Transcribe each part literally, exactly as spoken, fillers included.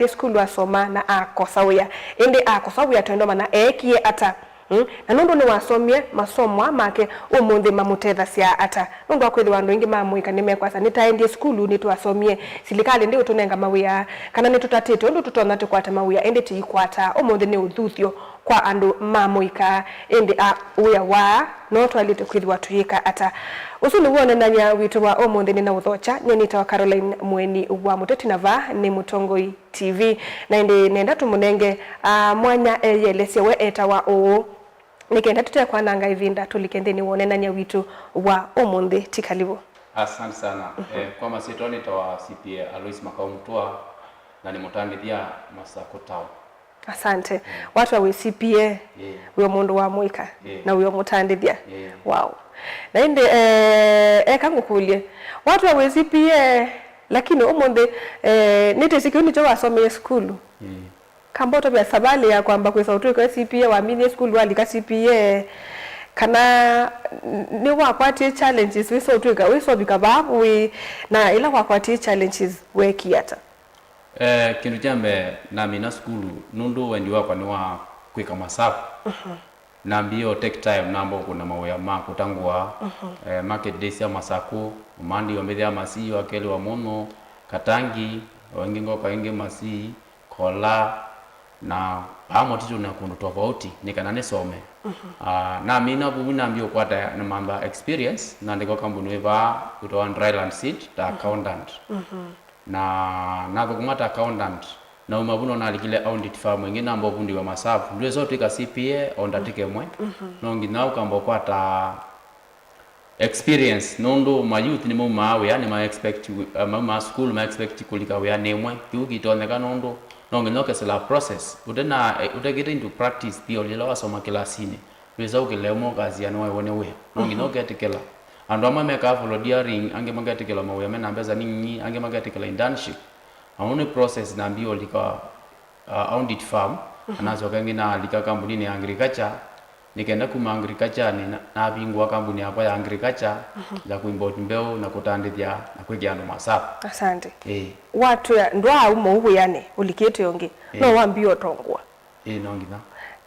sukulu asoma na akosa wĩa. Ĩndĩ akosa wĩa twenda ũmanya eekie ata? Mm? Na nũndũ nĩwasomie, masomo aa make ũmũnthĩ mamũtethasya ata? Nũndũ wa kwĩthĩwa andũ aingĩ ma mũika nĩmekwasya, "Nĩtaendie sukulu, nĩtwasomie, silikalĩ ndĩũtũnenga mawĩa, kana nĩtũtatĩte ũndũ tũtonya tũkwate mawĩa, ĩndĩ tĩikwata." Ũmũnthĩ nĩ ũthuthyo kwa andũ ma mũika, ĩndĩ a wĩa waa no twaĩlĩte kwĩthĩwa tũyĩka ata? Ũsu nĩw'o ũneenany'a witũ wa ũmũnthĩ nĩnaũthokya. Nyie nĩtawa Caroline Mũeni wa Mũteti, na vaa nĩ Mũtongoi T V. Na ĩndĩ nenda tũmũnenge, ah, mwanya eyĩelesye we etawa ũũ, nĩ kenda tũtekwananga ĩvinda, tũlike nthĩnĩ wa ũneenany'a witũ wa ũmũnthĩ. Ti kalivu. Asante sana. Eh, kwa masyĩtwa nĩtawa C P A Alois Makau Mũtũa, na nĩ mũtandĩthya Masakũ Town. Asante. Watwa wĩ C P A, ĩĩ, wĩ o mũndũ wa mũika, ĩĩ, na wĩ o mũtandĩthya. Ĩĩ. Wow. Na ĩndĩ, eh, eka ngũkũlye, watwa wĩ C P A, lakini ũmũnthĩ, eh, nĩtĩsĩ kĩu nĩkyo wasomie sukulu. Ĩĩ. Kamba ũtavya savalĩ ya kwamba kwĩsa ũtw'ĩka C P A, waminie sukulu walika C P A, kana n-, nĩwakwatie challenges, wĩsa ũtw'ĩka, wĩsa ũvika vaa wĩ, na ĩla wakwatie challenges, weekie ata? Eh, kĩndũ kya mbee, namina sukulu nũndũ wendi wakwa nĩ wa kwĩka masavu. Mhm. Nambie o take time, namba ũkũna mawĩa ma kũtangũa, mhm, eh, market days sya Masakũ, Monday wambĩthĩa Masii, wa kelĩ wa mũno, Katangi, o ĩngĩ ngoka ĩngĩ Masii, Kola, na vaa mũtitũ na kũndũ tofauti, nĩ kana nĩsome. Mhm. Ah, namina vuvu nambie ũkwata na mantha experience, nandĩka kambuni wĩ vaa wĩtawa Dryland Seed ta, mhm, accountant. Mhm. Na nathũkũma ta accountant, nauma vu no nalikile audit firm ĩngĩ, namba ũvundĩw'a masavu. Ndwĩsa ũtw'ĩka C P A o ndatĩka ĩmwe. Mhm. No nginya ũkamba ũkwata experience, nũndũ ma youth nĩmaumaa wĩa, nĩma expect, uh, maumaa sukulu, ma expect kũlika wĩanĩ ĩmwe. Kĩu kĩitonyeka nũndũ no nginya ũkesĩla process. Ũte na, eh, ũtekĩte into practice theory ĩla wasoma kĩlasinĩ, ndwĩsa ũkĩla ĩmwe ũkasya nĩwaĩwa nĩ wĩa. No nginya, mhm, ũketĩkĩla. Andũ amwe mekaa volunteering, angĩ maketĩkĩla mawĩa mena mbesa nini, angĩ maketĩkĩla internship. Na ũu nĩ process nambie ũlika, uh, audit firm, mhm, na nasyoka ĩngĩ nalika kambuninĩ ya agriculture, nĩ kenda kuma agriculture-nĩ na-, navingũa kambuni yakwa ya agriculture, mhm, ya kũimport mbeũ na kũtandĩthya na kwĩkĩa andũ masavu. Asante. Ĩĩ. Watwĩa ndwaauma ũu wĩanĩ, ũlikĩte ũngĩ, ĩĩ, no wambie ũtongũa. Ĩĩ, no nginya.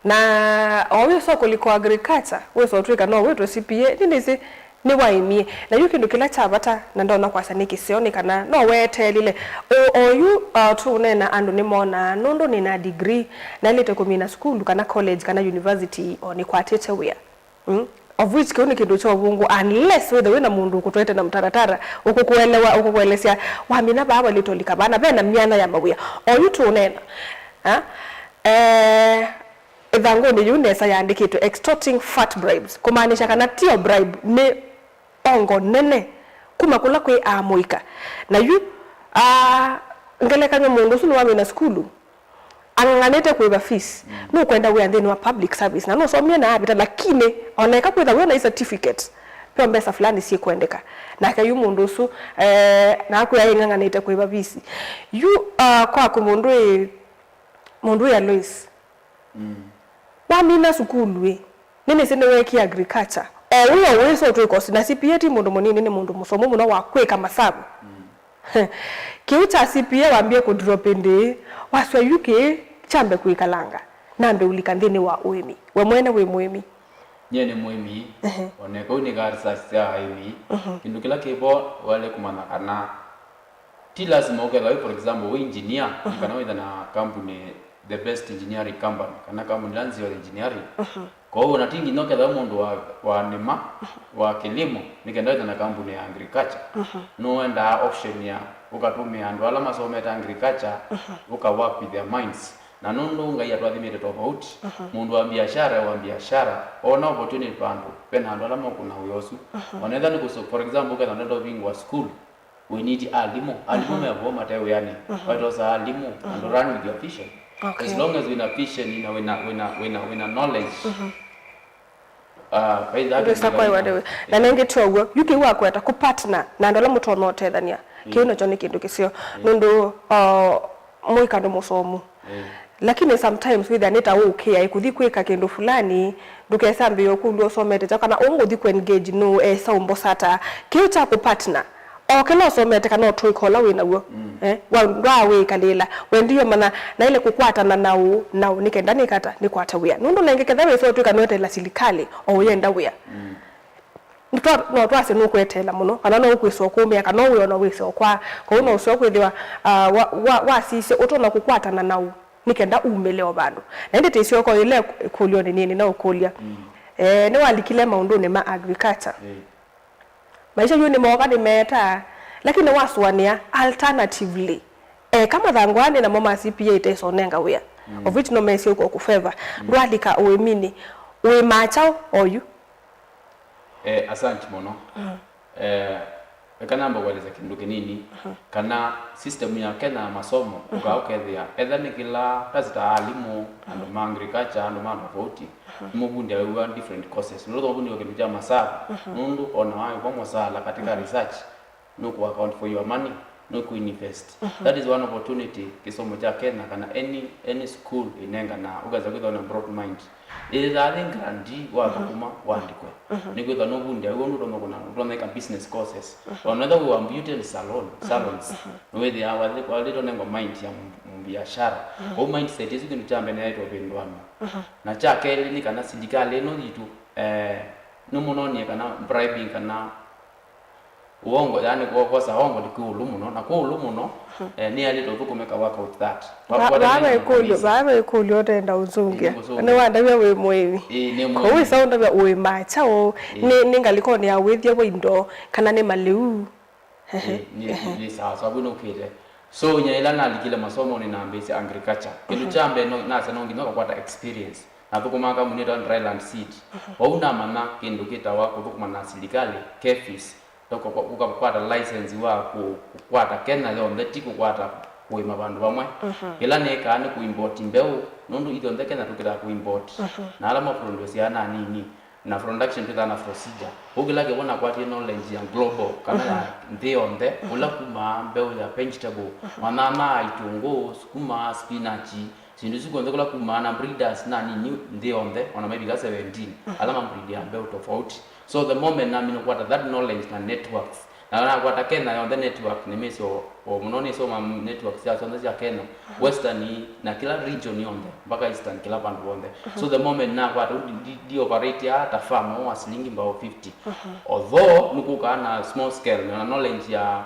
Na o wĩsa kũlika agriculture, wĩsa ũtw'ĩka no wĩtwe C P A, nĩnĩsĩ nĩwaĩmie. Na yu kĩndũ kĩla kya vata, na ndonya kwasya nĩ kĩseo, nĩ kana no weeteelile. O, oyu, uh, tũũneena andũ nĩmonaa, nũndũ nĩna degree, naĩlĩte kũmina sukulu kana college kana university, o nĩkwatĩte wĩa. Mm? Of which kĩu nĩ kĩndũ kya ũvũngũ, unless wĩthe wĩna mũndũ ũkũtwaĩte na mũtaratara, ũkũkũelewa, ũkũkũelesya, wamina vaa waĩlĩte ũlika vaa, na vena myanya ya mawĩa. Oyu tũũneena, ah, eh, ĩthangũnĩ yĩu nesa yaandĩkĩtwe extorting fat bribes, kũmaanisha kana ti o bribe, nĩ ongo nene kuma kũla kwĩ amũika. Na yu, ah, ngelekany'o mũndũ ũsu nĩwamina sukulu, ang'ang'anĩte kũĩva fees, mm, nũkwenda wĩa nthĩnĩ wa public service, na nũsomie na avĩta, lakini ona eka kwĩtha wĩna certificate, ve mbesa fulani syĩkwendeka. Nake yu mũndũ ũsu, eh, nakwĩa aing'ang'anĩte kũĩva fees. Yu, ah, kwaku mũndũ ĩ, mũndũ ĩ Alois, mm, wamina sukulu ĩ, nĩnĩsĩ nĩweekie agriculture. O wĩ o wĩsa ũtw'ĩka ũsu, na C P A ti mũndũ mũnini, nĩ mũndũ mũsomu mũno wa kwĩka masavu. Mm. Kĩu kya C P A wambie kũ drop ĩndĩĩ, wasya yu kĩĩ kyambe kwĩkalanga, nambe ũlika nthĩnĩ wa ũĩmi. We mwene wĩ mũĩmi? Nyie nĩ mũĩmi, ehe, o na kau nĩkaa research sya aĩmi. Mhm. Kĩndũ kĩla kĩ vo waĩle kũmanya kana ti lasima ũkethwa wĩ, for example, wĩ engineer, mhm, kana wĩthe na kambuni, the best engineering company, kana kambuni ĩla nzeo ya engineering. Mhm. Kwoou ona ti nginya ũkethwa wĩ mũndũ wa, wa nĩma, wa kilimo, nĩ kenda wĩthe na kambuni ya agriculture. Mhm. Nũendaa option ya ũkatũmĩa andũ ala masomete agriculture, mhm, ũka work with their minds. Na nũndũ Ngai atwathimĩte tofauti, mhm, mũndũ wa biashara wa biashara, ona opportunity vandũ, vena andũ ala makũna wĩa ũsu. Mhm. Onetha nĩ kũso-, for example, ũkethwa ndenda ũvingũa school, we need alimũ. Alimũ, mhm, me vo mate wĩanĩ. Mhm. Waitosa alimũ, mhm, and run with your vision. Okay. As long as wĩna vision, na wĩna, wĩna, wĩna, wĩna knowledge, mhm, ah, by that ndwĩsa kwaĩwa nĩ wĩa. Na nengĩ to w'o, yu kĩu wakwata kũ partner na andũ ala mũtonya ũtethania. Mm. Kĩu nakyo nĩ kĩndũ kĩseo. Mm. Nũndũ, uh, mũika nĩ mũsomu. Mm. Lakini sometimes wĩthĩa nĩ ta ũkĩa, ĩkũthi kwĩka kĩndũ fulani, ndũkesambĩe ũkũlw'a ũsomete kyaũ, kana ũngũthi kũ engage nũũ, esa ũmbosa ata. Kĩu kya kũ partner, o kĩla ũsomete kana ũtũĩka ũla wĩ naw'o. Mm. Eh, wa ndwaa wĩkalĩla. Wendiwe mana naĩle kũkwatana na ũ, na ũ, nĩ kenda nĩkata, nĩkwate wĩa. Nũndũ nenge ketha wĩsa ũtwĩka nũeteela silikalĩ, o ũyenda wĩa. Mm. Nĩtwa-, no twasye nũkweteela mũno, kana no ũkwĩsa ũkũmĩa, kana wĩona wĩsa ũkwaa. Kwoou no ũseo kwĩthĩwa, ah, wa, wa, wasisye ũtonya kũkwatana na ũ, nĩ kenda umĩle o vandũ. Na ĩndĩ tĩsyoka ĩla ĩkũlyonĩ nini na ũkũlya. Mm. Eh, nĩwalikile maũndũnĩ ma agriculture. Eh. Maisha yu nĩmooka nĩmeetaa, lakini wasũanĩa alternatively. Eka mathangũ aa nĩ namo ma C P A ĩtesonenga wĩa. Mm. Of which no mesie ũko kũfeva. Mm. Ndwalika ũĩminĩ. Ũĩmaa kyaũ oyu? Eh, asante mũno. Mm. Eh, eka namba kũelesya kĩndũ kĩnini, mhm, kana system ya Kenya ya masomo, mhm, ũkaa ũkethĩa, etha nĩ kĩla, tasi ta alimũ, andũ ma agriculture, andũ ma tofauti, mhm, nĩmũvundĩaw'a different courses. Nũndũ tũvundĩwa kĩndũ kya masavu, mhm, nũndũ ona waĩkwa mũsaala katika, mhm, research, nũkũ account for your money, nũkũ invest. Mhm. That is one opportunity kĩsomo kya Kenya kana any, any school ĩnenganaa, ũkesa kwĩthwa na broad mind. Ĩthĩthaa yĩ guarantee wathũkũma, mhm, wandĩkwe. Mhm. Nĩkwĩthwa nũvundĩa w'o nũtonya kũna, ũtonya ĩka business courses. Mhm. Ona ethwa wĩ wa beauty and salon, mhm, salons, mhm, nĩwĩthĩaa wathĩ-, wathĩtwe nengwa mind ya mũ-, mũmbiashara. Mhm. Kwoou mindset ĩsu kĩndũ kya mbee nĩyaĩtwe ũvĩndũanwa. Mhm. Na kya kelĩ nĩ kana silikalĩ ĩno yitũ, eh, nĩmũnonie kana bribing kana Uongo, yani, kwosa hongo nĩ kwĩ ũlũ mũno, na kwĩ ũlũ mũno, eh, nĩ alĩte ũthũkũme ka work out that. Wa-, vaa ve ĩkũlyo, vaa ve ĩkũlyo ũtenda ũzungĩa. Nĩ wandavya wĩ mũĩmi. Ĩĩ, nĩ mũĩmi. Kwoou ĩsa ũndavya ũĩmaa kyaũ, nĩ, nĩ ngalĩkonĩ ya wĩthya wa indo, kana nĩ malĩu? Ĩĩ, nĩ, nĩ, nĩ sawa sawa, vau nũkwĩte. So, nyie ĩla nalikile masomonĩ nambĩĩsya agriculture. Kĩndũ kya mbee no, nasya no nginya ũkakwata experience. Nathũkũmaa kambuni ĩtawa Dryland Seed. Vau namanya kĩndũ kĩtawa kũthũkũma na silikalĩ, KEPHIS. Toko kwa-, ũkakwata license wa kũ-, kũkwata Kenya yonthe, ti kũkwata kũĩma vandũ vamwe. Kĩla nĩkaa nĩ kũimport mbeũ, nũndũ ithyonthe Kenya tũkĩtaa kũimport. Na ala maproduce ana anini, na production twĩthaa na procedure. Ũu kĩla kĩvo nakwatie knowledge ya global, kana ya nthĩ yonthe, kũla kumaa mbeũ ya vegetable, manyanya, itũngũũ, sukuma, spinach, syĩndũ isu kw'onthe kũla kumaa na breeders na anini nthĩ yonthe, ona maivika seventeen, ala mabreedaa mbeũ tofauti. So the moment namina kũkwata that knowledge na networks, na nakwata Kenya yonthe network, nĩmĩsĩ o, o mũno nĩsoma networks sya syonthe sya Kenya, Western na kĩla region yonthe, mpaka Eastern, kĩla vandũ vonthe. So the moment nakwata, ndi, ndi, ndi operate ata farm wa silingi mbao fifty. Although nĩkũkaa na small scale, na knowledge ya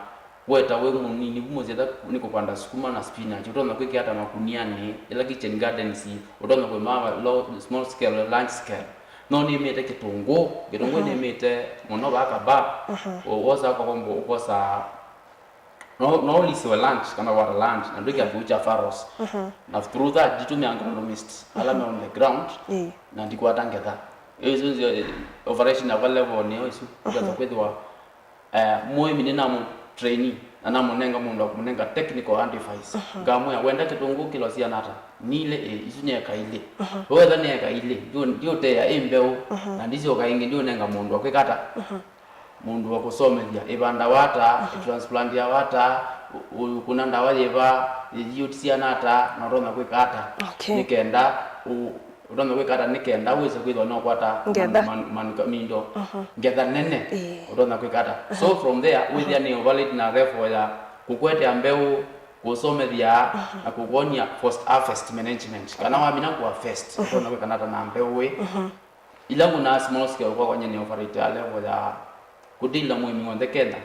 weta wĩ mũnini, vu mũsyĩ ata nĩ kũkwanda sukuma na spinach, ũtonya kwĩkĩa ata makunianĩ, ĩla kitchen gardens, ũtonya kũĩma low, small scale, large scale. No nĩmĩte kĩtũngũũ, kĩtũngũũ nĩmĩte mũno vaa Kaba, wosa kwa kombo ũkosa, no, no ũlisiwe lunch, kana wata lunch, na ndwĩkĩa kĩu kya Faros. Na through that, nditũmĩa agronomist, ala me on the ground, na ndikwata ngetha. Ĩsu nzio, eh, operation yakwa level nĩyo ĩsu, ũkesa kwĩthĩwa Eh, mũĩmi nĩnamũtraini na namũnenga mũndũ wa kũmũnenga technical advice. Ngamwĩa, "Wenda kĩtũngũũ kĩlo siana ata?" Nile, "Ĩ, isu nĩ eka ilĩ." Wetha nĩ eka ilĩ, ndiũ-, ndiũtea ĩ mbeũ, na ndisyoka ĩngĩ ndiũnenga mũndũ wa kwĩka ata? Mũndũ wa kũsomethya, ĩvandawa ata, ĩtransplantiawa ata, ũ-, ũkũna ndawa yĩva, ĩyĩũtisiana ata, na ũtonya kwĩka ata? Okay. Nĩ kenda ũ-, Ũtonya kwĩka ata nĩ kenda wĩse kwĩthwa no kwata ngetha man-, man-, manuka mindo, ngetha nene? Ĩĩ. Ũtonya kwĩka ata? So from there, wĩthĩa nĩ overlaid na level ya kũkwetea mbeũ, kũsomethya, na kũkwony'a post harvest management. Kana wamina kũ harvest, ũtonya kwĩka nata na mbeũ ĩ? Ila ngũnaa small scale kwa kwanya nĩ operate ya level ya kũdila mũĩmi w'onthe Kenya.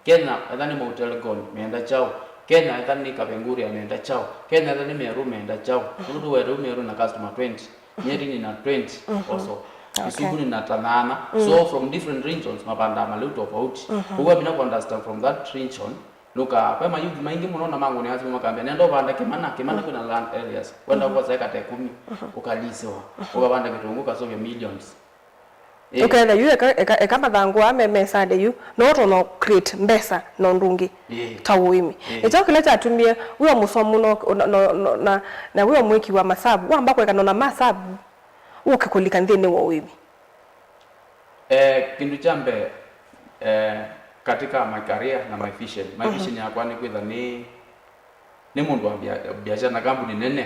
Kenya etha nĩ Mount Elgon, meenda kyaũ? Kenya etha nĩ Kapenguria, meenda kyaũ? Kenya etha nĩ Meru, meenda kyaũ? Nũndũ wetu Meru na customer twenty, Nyeri nĩ na twenty also. Kisumu nĩ na ta nana. So from different regions mavandaa malĩu tofauti. Kwoou amina kũ understand from that region, nũka, ve mayouth maingĩ mũno na mangũnĩa simu makambĩa, "Nenda ũvanda kĩmana, kĩmana kwĩna land areas. Wenda kwosa eka ta ĩkũmi, ũkalisiwa, ũkavanda kĩtũngũũ kasũvya millions." Ĩĩ. Ũkethĩa yu eka, eka, eka mathangũ aa me mesanĩ yu, no ũtonya create mbesa na ũndũ ũngĩ ta ũĩmi. Ĩĩ. Nĩkyo kĩla kyatumie wĩ o mũsomu na, na, na, na, na wĩ o mwĩki wa masavu, wamba kũekana na masavu, ũke kũlika nthĩnĩ wa ũĩmi. Eh, kĩndũ kya mbee, eh, katika my career na my vision. My vision yakwa nĩ kwĩtha nĩ, nĩ mũndũ wa bia-, biashara na kambuni nene.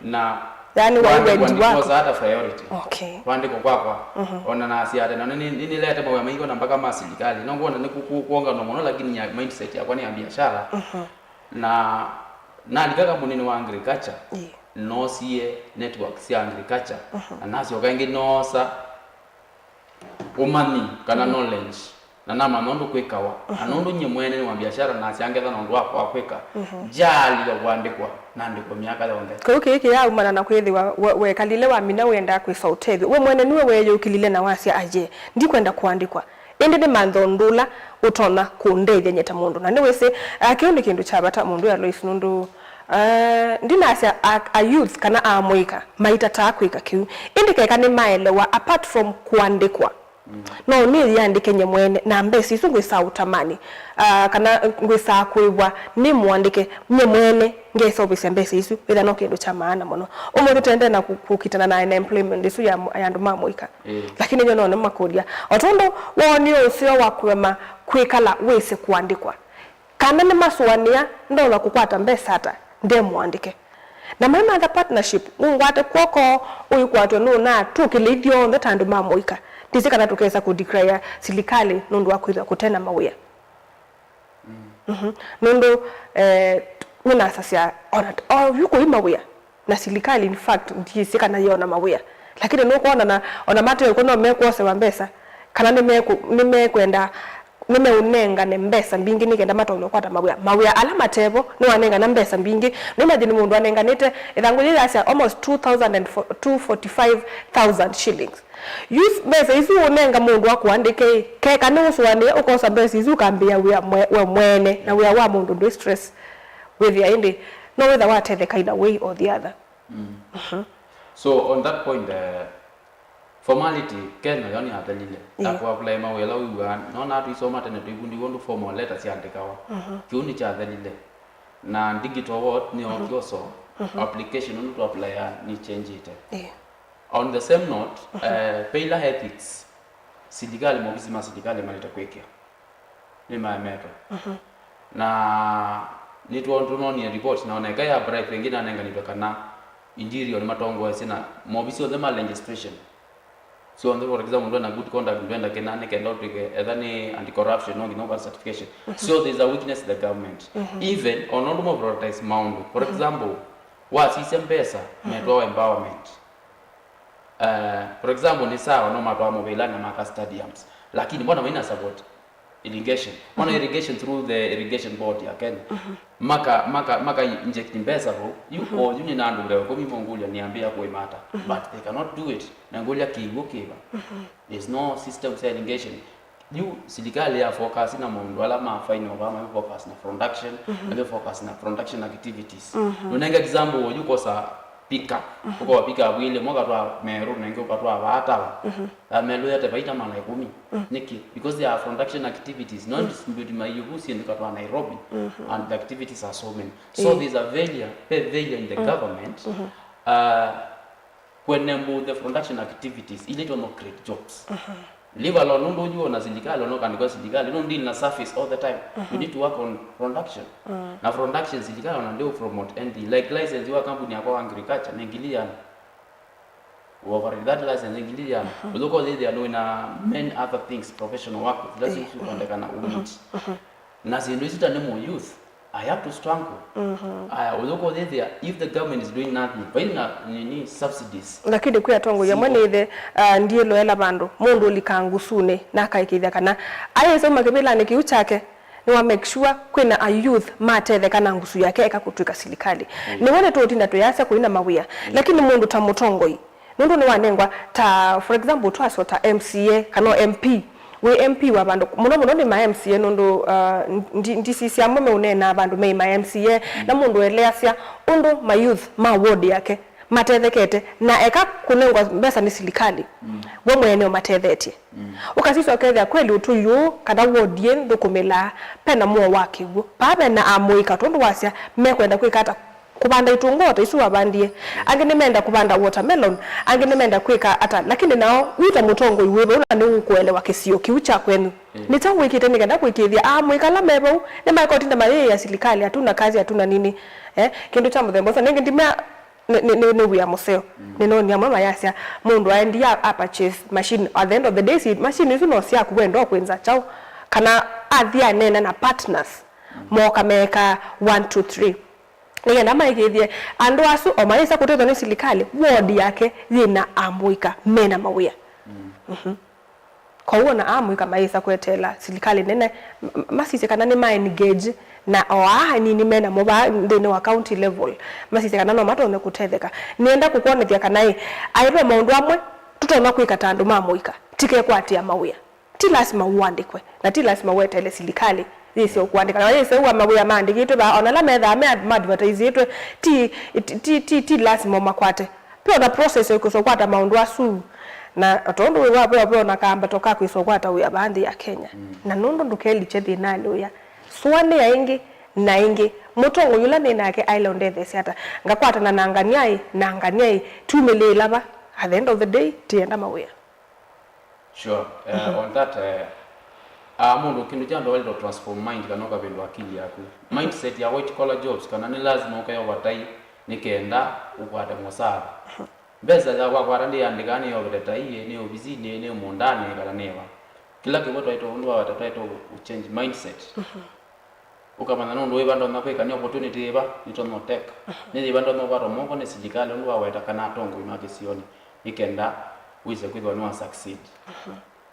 Na Yaani wa Kwandĩkwa wendi wako. Ndikosa hata priority. Okay. Kwandĩkwa kwakwa. Ona nasya tene, ona nĩ- nĩ- nĩlete mawĩa maingĩ ona mpaka ma silikalĩ. No ngwona nĩ kũ- kũ- kwonganwa mũno, lakini ya mindset yakwa nĩ ya biashara. Na nalika kambunĩnĩ wa agriculture, Ĩĩ. Noosie network sya agriculture. Na nasyoka ĩngĩ noosa ũmanyi kana knowledge, na namanya ũndũ kwĩkawa. Na nũndũ nyie mwene nĩ wa biashara, nasya ngetha na ũndũ wakwa wa kwĩka, ndyaalika kũandĩkwa, naandĩkwa myaka yonthe. Kĩu kĩĩ kĩyaumana na kwĩthĩwa we- wekalile wamina wĩendaa kwĩsa ũtethyo. We mwene nĩwe weeyũkĩlile na wasya, aye, ndikwenda kũandĩkwa. Ĩndĩ nĩmantha ũndũ ũla ũtonya kũndethya nyie ta mũndũ. Na nĩwĩsĩ, ah, kĩu nĩ kĩndũ kya vata mũndũ ya Lois nũndũ, ah, ndinasya a, a youth kana amũika maitataa kwĩka kĩu. Ĩndĩ keka nĩmaelewa, apart from kũandĩkwa, no nĩyĩandĩke nyie mwene, na mbesa isu ngwĩsaa ũtamani, ah, kana ngwĩsaa kũĩvwa nĩ mũandĩke nyie mwene, ngeseũvĩsya mbesa isu, wĩtha no kĩndũ kya maana mũno. Ũmũnthĩ tũendee na kũ- kũkitana na unemployment ĩsu ya, ya andũ ma mũika. Ĩĩ. Lakini nyo none makũlya, o tondũ woonie ũseo wa kũema kwĩkala wĩsĩ kũandĩkwa, kana nĩmasũanĩa ndonya kũkwata mbesa ata nde mũandĩke. Na maimantha partnership, ũngwate kw'oko, ũikwatwe nũna, tũkĩle ithyonthe ta andũ ma mũika. Ndĩsĩ kana tũkesa kũdeclare silikalĩ nũndũ wa kwĩthwa kũte na mawĩa. Mhm. Nũndũ, eh, nĩnasasya ona o yu kũi mawĩa na silikalĩ, in fact, ndiĩsĩ kana yĩona mawĩa. Lakini nũkwona na ona mate ũko no mekwosewa mbesa, kana nĩmekwenda nĩmeũnengane mbesa mbingĩ nĩ kenda matonye kũkwata mawĩa. Mawĩa ala matevo nĩwanengana mbesa mbingĩ. Nĩmathi nĩ mũndũ anenganĩte ĩthangũ yĩyasya almost two thousand and two forty-five thousand shillings. Yu mbesa isu ũnenga mũndũ akũandĩke-ĩ, keka nĩũsũanĩa ũkosa mbesa isu ũkambĩĩa wĩa mwe- we mwene, na wĩa wa mũndũ ndwĩ stress wĩthĩa ĩndĩ no wĩtha watetheka in a way or the other. So on that point, uh, formality Kenya yo nĩyathelile. Ta kũapply mawĩa ĩla wĩw'aa, nona tũisoma tene tũivundĩw'e ũndũ formal letter syaandĩkawa. Kĩu nĩkyathelile. Na digital world nĩyookie ũsoo, application ũndũ tũapplyĩaa nĩchenjĩte. On the same note, eh, ve ila ethics silikalĩ, maovisi ma silikalĩ malĩte kwĩkĩa, nĩmaemetwe. Na nĩtwo- tũnonie report, na ona eka ya bribe ĩngĩ nanenganĩtwe kana Interior nĩmatongoesye na maovisi onthe ma legislation. Syonthe, for example, ndwenda good conduct, ndwenda kĩna, nĩ kenda ũtw'ĩke, etha nĩ anti-corruption, no nginya ũka certification. So there's a weakness in the government. Even ona ũndũ mo prioritize maũndũ. For example, wasisya mbesa, metwawa empowerment. Uh, for example, nĩ sawa, no matwaa mũvĩla na maka stadiums. Lakini mbona maina support irrigation? Mbona irrigation through the irrigation board ya Kenya? Maka, maka, maka inject mbesa vo. Yu, o, yu nĩ na andũ mbeo kũmi mongũlya nĩambĩa kũĩma ata. But they cannot do it. Na ngũlya kĩw'ũ kĩva? There's no system sya irrigation. Yu silikalĩ ya focus na maũndũ ala ma final, va ma focus na production, na focus na production activities. Nũnenge example, yu kosa pick up. Ũkoa pick up ile, mwa katwa Meru, nenge ũkatwa vaa tawa. Na Meru yate vaita mana ikũmi. Nĩkĩ? Because there are production activities. No distribute maiuvu syendĩ katwa Nairobi. And the activities are so many. So there's a failure, a failure in the government. Uh, Kũenable the production activities, ili itonya create jobs. Leave alone nũndũ ũyu ona silikalĩ, ona ũkandĩkwa silikalĩ, no deal na surface all the time. You need to work on production. Na production silikalĩ ona ndĩ promote anything. Like license wa kambuni yakwa wa agriculture, nĩ ngili yana. Ũoperate that license nĩ ngili yana. Ũthuka ũyĩthĩa nĩ na many other things, professional work, that's what you can na umit. Na syĩndũ isu ta nĩ mũ youth, I have to struggle. Aya, ũyũka ũyĩthĩa, if the government is doing nothing, vai na nini subsidies. Lakini kwĩ atongoi amwe nĩthe, ah, ndiĩloela vandũ mũndũ ũlikaa ngusunĩ na akaĩkĩĩthya kana ayĩsauma kĩvĩlanĩ kĩu kyake nĩwa make sure kwĩna a youth matetheka na ngusu yake eka kũtw'ĩka silikalĩ. Nĩw'o nĩtũũtinda tũyasya kũina mawĩa. Lakini mũndũ ta mũtongoi, nũndũ nĩwanengwa ta, for example, twasyo ta M C A kana o M P, wĩ M P wa vandũ, mũno mũno nĩ ma M C A, nũndũ, uh, ndi- ndisisya amwe meũneenaa vandũ me ma M C A, na mũndũ eleasya ũndũ ma youth ma ward yake matethekete, na eka kũnengwa mbesa nĩ silikalĩ, we mwene ũmatethetye. Ũkasisya ũkethĩa kweli ũtũi ũũ kana ward yĩ nthũkũmĩlaa, pena mũo wa kĩw'ũ, paa pena amũika, tondũ wasya mekwenda kwĩka ata? Kũvanda itũngũũ o ta isu wavandie. Angĩ nĩmenda kũvanda watermelon, angĩ nĩmenda kwĩka ata. Lakini nao, wĩ ta mũtongoi wĩ vau na nĩũkũelewa kĩsio kĩu kya kwenyu. Nĩ kyaũ wĩkĩte nĩ kenda kũĩkĩĩthya amũika ala me vau nĩmaeka ũtinda mayĩĩa silikalĩ, hatuna kazi, hatuna nini. Eh, kĩndũ kya mũthemba ũsu. Nĩngĩ ndimea nĩ, nĩ, nĩ, nĩ wĩa mũseo. Nĩnoonie amwe mayasya mũndũ aendie a, a purchase machine. At the end of the day, si machine isu no syaku, wenda kwĩnza kyaũ? Kana athi aneena na partners, moka meeka one, two, three. Nĩkenda maĩkĩĩthye andũ asu o mayĩsa kũtethwa nĩ silikalĩ, ward yake yĩna amũika mena mawĩa. Mhm. Kwoou ona amũika mayĩsa kweteela silikalĩ nene, m-, m-, masisye kana nĩma engage na o aa anini menamo vaa nthĩnĩ wa county level, masisye kana no matonye kũtetheka. Nĩenda kũkwonethya kana ĩ, aĩ ve maũndũ amwe tũtonya kwĩka ta andũ ma mũika, tikekwatĩa mawĩa. Ti lasima ũandĩkwe, na ti lasima weteele silikalĩ yĩse ũkũandĩka. Na yĩseũa mawĩa maandĩkĩtwe vaa, ona ala methaa me ad-, maadvertaisĩtwe, ti, ti, ti, ti, ti lasima ũmakwate. Ve ona process ya kwĩsa ũkwata maũndũ asu. Na o tondũ wĩ wa, ve, ve ona kambato ka kwĩsa ũkwata wĩa vaa nthĩ ya Kenya. Na nũndũ ndũkelikye thĩnanĩ ũya, sũanĩa ĩngĩ na ĩngĩ, mũtongoi ũla nĩ nake aĩle ũndetheesya ata? Ngakwatana na ngania ĩ, na ngania ĩ, tumĩlĩĩla va? At the end of the day, tienda mawĩa. Sure. Uh, on that, uh, uh, mũndũ kĩndũ kya mbee waĩle transform mind kana ũkavĩndũa akili yaku. Mindset ya white collar jobs kana nĩ lazima ũkeyova tai nĩ kenda ũkwate mũsaala. Mbesa ya wakwata ndĩandĩkaa nĩyovete tai, nĩ ovisinĩ, nĩ mũũndanĩ, kana nĩ va. Kĩla kĩvo twaĩtwe, ũndũ wa wata twaĩtwe ũ change mindset. Ũkamanya nũndũ wĩva ndonya kwĩka, nĩ opportunity yĩva nĩtonya ũteka. Nĩ yĩva ndonya ũkwatwa moko nĩ silikalĩ ũndũ waweta kana atongoi ma kĩsionĩ, nĩ kenda wĩse kwĩthĩwa nĩwa succeed.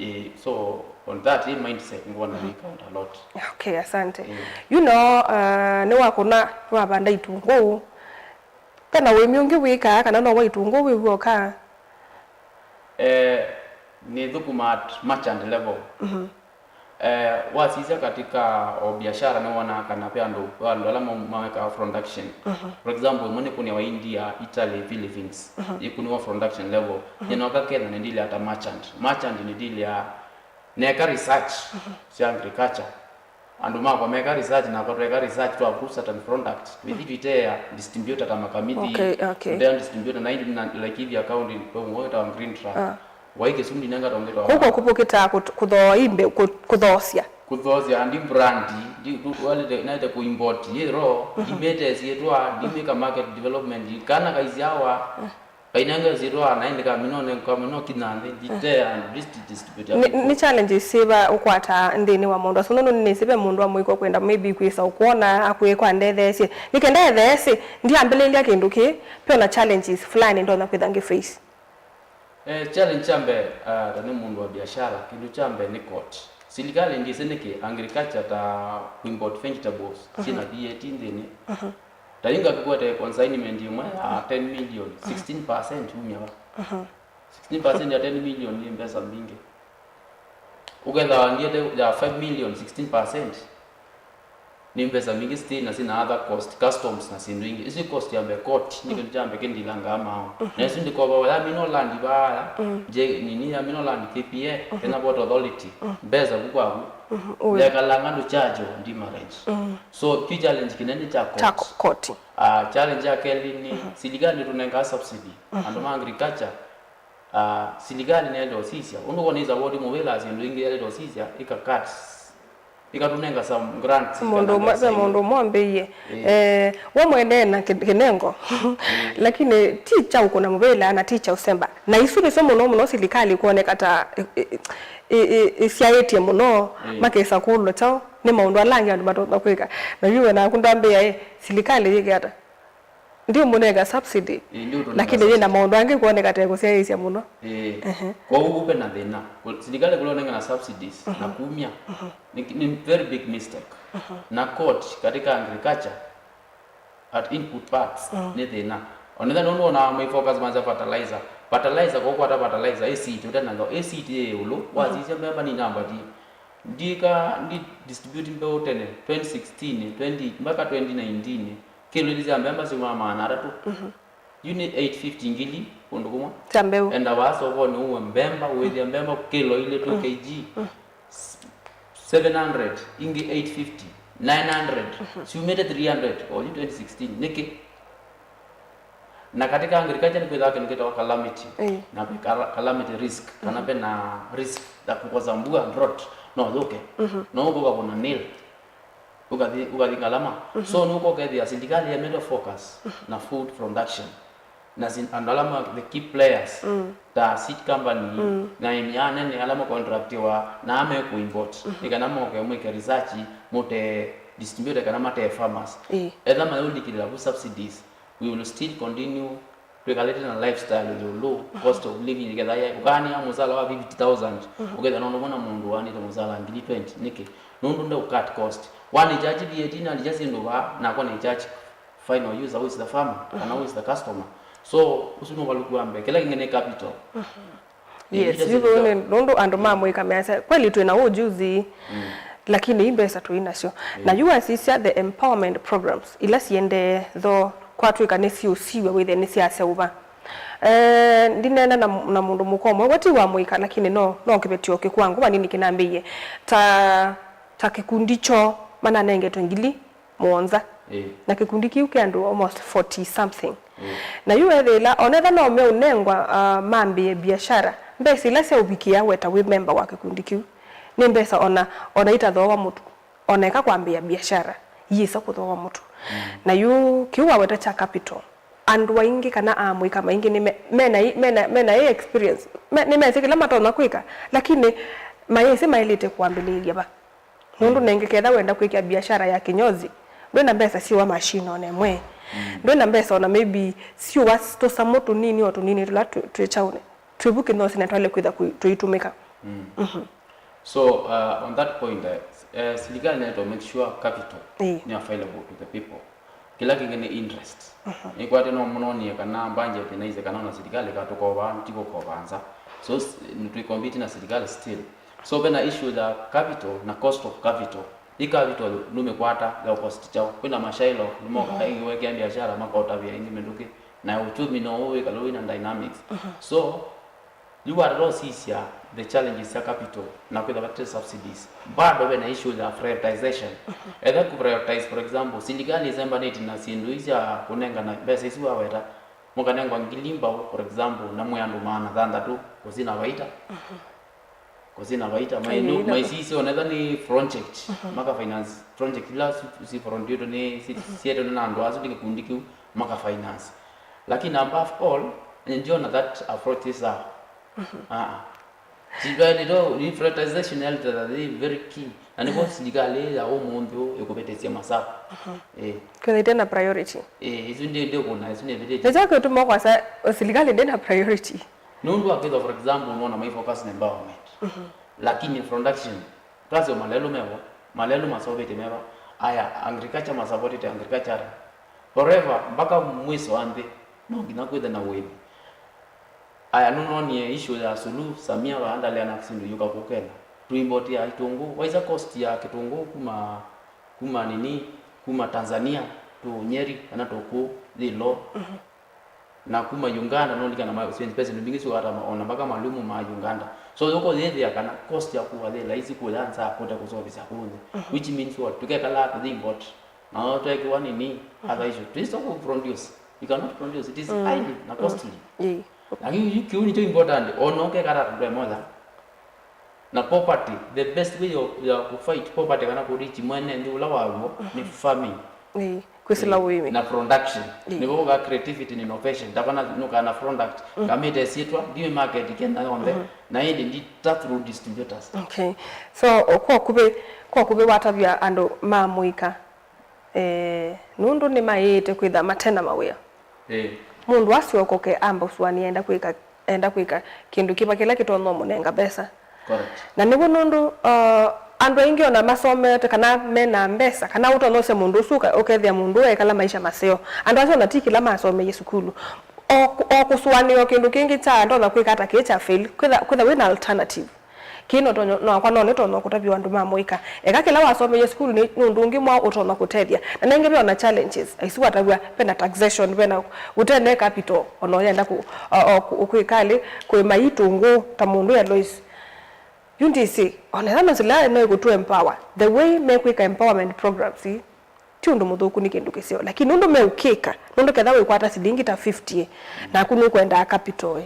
Ĩĩ, so on that, ĩ mindset ngwona yĩ count a lot. Okay, asante. Ĩĩ. You know, uh, nĩwakũna, nĩwavanda itungũũ. Vena ũĩmi ũngĩ wĩkaa kana no wa itungũũ wĩw'okaa? Eh, nĩthũkũmaa at merchant level. Eh, wasisya katika o biashara nĩwonaa kana ve andũ, andũ ala ma- mawekaa production. For example, ĩmwe nĩkũnĩawa India, Italy, Philippines. Yĩkũnĩwa production level. Nyie noka Kenya nĩ deal at a merchant. Merchant nĩ deal ya neka research sya agriculture. Andũ makwa meka research, nakwa tweka research, twa approve certain products. Twĩthi twĩteea distributor ta Makamithi, okay, okay, twĩteea distributor na indi na Laikipia County, kwa ũmwe wĩtawa Green Truck. Wai Kisumu ndinenga tonge twa. Huko kupukita kũthooa imbe, kũthoosya. Kũthoosya, ndi brand, ndi walete naite ku import, yero, ndimete sietwa, ndimeka market development, kana kaisyawa. Kainenga syĩtwa na ĩndĩ kamina ũnenga kamina ũkinya nthĩ, ndite and district district ya. Nĩ, nĩ challenges syĩva ũkwataa nthĩnĩ wa maũndũ asu? Nũndũ nĩnĩsĩ ve mũndũ wa mũika ũkwenda maybe kwĩsa ũkwona akwĩe kwa ndetheesye. Nĩ kenda etheesĩ, ndiambĩlĩlya kĩndũ kĩĩ, ve ona challenges fulani ndonya kwĩtha ngĩ face. Eh, challenge kya mbee, ah, ta nĩ mũndũ wa biashara, kĩndũ kya mbee nĩ court. Silikalĩ ndĩsĩ nĩkĩ agriculture ta import vegetables syĩna V A T nthĩnĩ. Ta yu ngakũkwete consignment ĩmwe ya ten million, sixteen percent umya va? Sixteen percent ya ten million nĩ mbesa mbingĩ. Ũkethĩwa ndiete ya five million, sixteen percent nĩ mbesa mbingĩ still, na syĩna other cost, customs na syĩndũ ingĩ. Isu cost ya mbee court, nĩ kĩndũ kya mbee kĩndilanga mao. Na isu ndikovawa ya Minoland vaya, nje nini ya Minoland K P A, Kenya Port Authority, mbesa vu kwaku. Yekalanga ndũ charge demurrage. So, kĩ challenge kĩnene kya court. Kya court. Ah, challenge ya kelĩ nĩ silikalĩ nĩtũnengaa subsidy andũ ma agriculture. Ah, silikalĩ nĩyaĩle ũsisya ũndũ wonĩsa wodi mũvĩla syĩndũ ingĩ yaĩle ũsisya ika cuts, ikatũnenga some grants. Mũndũ ũmwe, ve mũndũ ũmwe wambĩie, eh, we mwene na kĩ- kĩnengo, lakini ti kya ũkũna mũvĩla na ti kya ũsemba, na isu nĩsyo mũno mũno silikalĩ kwoneka ta ĩ- ĩ- ĩ- ĩ- ĩsyaĩtye mũno, makesa kũlwa kyaũ nĩ maũndũ ala angĩ andũ matonya kwĩka. Na yu we naku ndambĩa ĩ, silikalĩ yĩke ata? Ndimũnenga subsidy, ĩĩ, ndiũtũnenga lakini yĩna subsidy. Maũndũ angĩ kwoneka ta ĩkũsyaĩĩsya mũno. Ĩĩ. Ehe. Kwoou ve na thĩna. Kũ- silikalĩ kũla ũnengana subsidies na kumya nĩ, nĩ very big mistake. Na court katika agriculture at input parts nĩ thĩna. Onetha nũndũ ona mai focus manza fertilizer. Fertilizer, kũkwata fertilizer, ĩ seed, ũte nayo, ĩ seed yĩ ĩũlũ, wasisya mbemba nĩ namba ti. Ndika, ndi distribute mbeũ tene, twenty sixteen, twenty, mpaka twenty nineteen. Kĩlo ilĩ sya mbemba syumaa maana atatũ. Yu nĩ eight fifty, ngili kũndũ kũmwe. Sya mbeũ. Enda vaa sokonĩ ũue mbemba, ũĩthya mbemba kĩlo ilĩ, two K G, seven hundred, ingĩ eight fifty, nine hundred. Syumĩte three hundred, o yu twenty sixteen. Nĩkĩ? Na katika agriculture nĩkwĩthawa kĩndũ kĩtawa calamity. Ĩĩ. Na ve kala- calamity risk, kana ve na risk ya kũkosa mbua, drought, no yũke. No ũkũka kũna nil. Ũkathi, ũkathi ngalama. So nũkokethĩa silikalĩ yemete focus na food production. na si-, andũ ala ma the key players, ta seed company, na aĩmi anene ala makontractiwa na ala mekũimport, nĩ kana moke mwĩke research, mũte distributor kana mate farmers. Ĩĩ. Etha mayũlikĩlĩla vu subsidies, we will still continue twĩkalĩte na lifestyle ĩũlũ, cost of living, nĩketha ya ũkaanĩa mũsala wa fifty thousand, ũkethĩa nũndũ mwana mũndũ wanĩte mũsala ngili twenty. Nĩkĩ? Nũndũ ndeũ cut cost. Wanĩcharge V A T, nalĩcha syĩndũ vaa, nakwa nĩcharge final user, who is the farmer, kana who is the customer. So ũsu nĩ ũvalũku wa mbee. Kĩla kĩngĩ nĩ capital. Yes, yu nũndũ andũ ma mũika measya kweli twĩ na ujuzi, lakini i mbesa tũi nasyo. Na yu asisya the empowerment programs ila siendee tho, kwatw'ĩka nĩsiũsiw'a wĩthĩe nĩsyaseũva. Eh, ndineena na, na mũndũ mũka ũmwe we ti wa mũika, lakini no, no kĩvetyo kĩkwangũ vanini kĩnambĩie. Ta, ta kĩkundi kyoo mananengetwe ngili mũonza. Ĩĩ. Na kĩkundi kĩu kĩ andũ almost forty something. Ĩĩ. Na yu ethĩla onetha no meũnengwa, ah, mambĩĩe biashara, mbesa ila syaũvikĩa we ta wĩ memba wa kĩkundi kĩu nĩ mbesa ona, ona itathooa mũtu, ona eka kwambĩĩa biashara, iĩsa kũthooa mũtu. Na yu kĩu waweta kya capital, andũ aingĩ kana amũika maingĩ nĩ me-, mena, mena, mena ĩ experience, me-, nĩmesĩ kĩla matonya kwĩka, lakini mayĩsĩ maĩlĩte kwambĩlĩĩlya va. Nũndũ nenge ketha wenda kwĩkĩa biashara ya kinyozi, ndwĩ na mbesa syĩwa machine ona ĩmwe. Ndwĩ na mbesa ona maybe syĩwa s-, tũsamũ tũnini o tũnini tũla twĩ, twĩ kyaũnĩ. Twĩ vu kinyozi na twaĩle kwĩtha kũ-, tũitũmĩka. Mhm. So, uh, on that point, uh, uh, silikalĩ nĩtũ make sure capital nĩ available to the people. Kĩla kĩngĩ nĩ interest. Nĩkwatĩ no mũnonie kana budget naise kana ona silikalĩ ĩkatũkova, ti kũkova nza. So, s-, nĩtwĩ compete na silikalĩ still. So, vena issue ya capital na cost of capital. Ĩ capital nũmĩkwata ya cost kyaũ. Kwĩna mashailo, nĩmoka ĩngĩ wekĩa biashara, makaũtavya ĩngĩ mĩndũkĩ. Na uchumi no ũwĩkala wĩna dynamics. So, yu watata ũsisya the challenges sya capital na kwĩtha vate subsidies, bado ve na issue ya prioritization. Etha kũ prioritize, for example, silikalĩ ĩsembanĩtye na syĩndũ ii sya kũnengana mbesa isu waweta, mũkanengwa ngili mbau, for example, na mwĩ andũ maana thanthatũ, kũsina vaita. Kũsina vaita, maisisye onetha nĩ project, maka finance project ila si, si volunteered nĩ, si, sietwe na andũ asu nĩ kĩkundi kĩu, maka finance. Lakini above all, ndiona that approach is a, ah, ah. Sitwaĩlĩtwe, ni prioritization ya literature very key. Na nĩvo silikalĩ ya ũmũnthĩ ũũ ĩkũvetesya masavu. Eh. Kwĩthĩte na priority. Eh, isu ndio, ndio kuna, isu nĩ vetete. Nĩkyo kĩtuma kwasa silikalĩ ndĩ na priority. Nũndũ akĩthwa, for example, nũona mai focus na empowerment. Lakini production, twasyo malelũ mevo, malelũ maseũvĩtye meva, aya, agriculture masupportĩte agriculture. Forever, mpaka mwiso wa nthĩ, no nginya kwĩthe na ũĩmi. Aya, nũnonie issue ya Suluhu, Samia vaandalea na syĩndũ yũka kũkela. Tũimbotia itũngũ, waisa cost ya kĩtũngũ kuma, kuma nini, kuma Tanzania, to Nyeri, kana to kũ, yĩ low. Na kuma Uganda, no likana ma, spend pesa mbingĩ sio hata ma, ona mpaka malumu ma Uganda. So, yoko yethia kana cost ya kuwa the laisi kuya nza kote kuservice ya kunye. Which means what? Tukekala to the import. Na no twekiwa nini? Other issue. Twisa ku produce. You cannot produce. It is highly na costly. Yeah. Lakini yu kiu nicho important. Ono kekala tu moja. Na poverty, the best way of, ya ku fight poverty kana ku reach mwene nthĩ ũla waw'o nĩ farming. Ĩĩ, kwĩsĩla ũĩmi. Na production. Ĩĩ. Nĩvo ũka creativity and innovation. Ndakona nũka na product, ngamĩte syĩtwa, ndiwĩ market Kenya yonthe, na ĩndĩ ndita through distributors. Okay. So, kwa kuvĩ, kwa kuvĩ watavya andũ ma mũika, eh, nũndũ nĩmaĩĩte kwĩtha mate na mawĩa. Ĩĩ. Mũndũ asyokoke amba ũsũanĩa enda kwĩka, enda kwĩka kĩndũ kĩva kĩla kĩtonya ũmũnenga mbesa. Correct. Na nĩw'o nũndũ, uh, andũ aingĩ ona masomete kana mena mbesa, kana ũtonya ũsya mũndũ ũsu ũka-, ũkethĩa mũndũ ũũ ekala maisha maseo. Andũ asu ona ti kĩla masomeie sukulu. O kũ-, o kũsũanĩa o kĩndũ kĩngĩ kya ndonya kwĩka ata kĩĩ kya fail, kwĩtha, kwĩtha wĩna alternative. Kĩĩ no tonya, no akwa no nĩtonya kũtavya andũ ma mũika. Eka kĩla wasomeie sukulu nĩ, nĩ ũndũ ũngĩ mwaũ ũtonya kũtethya. Na nengĩ ve ona challenges. Aisu watavw'a, ve na taxation, ve na ũtene capital, ona ũyenda kũ, o, o, kũ, kwĩka alĩ, kũĩma itũngũ ta mũndũ ya Lois. Yu ndĩsĩ, ona ĩla no sila no ĩkũtũ empower. The way mekwĩka empowerment programs ii, ti ũndũ mũthũku, nĩ kĩndũ kĩseo. Lakini nũndũ meũkĩka, nũndũ ketha wĩkwata silingi ta fifty, naku nũkwendaa capital, ĩ.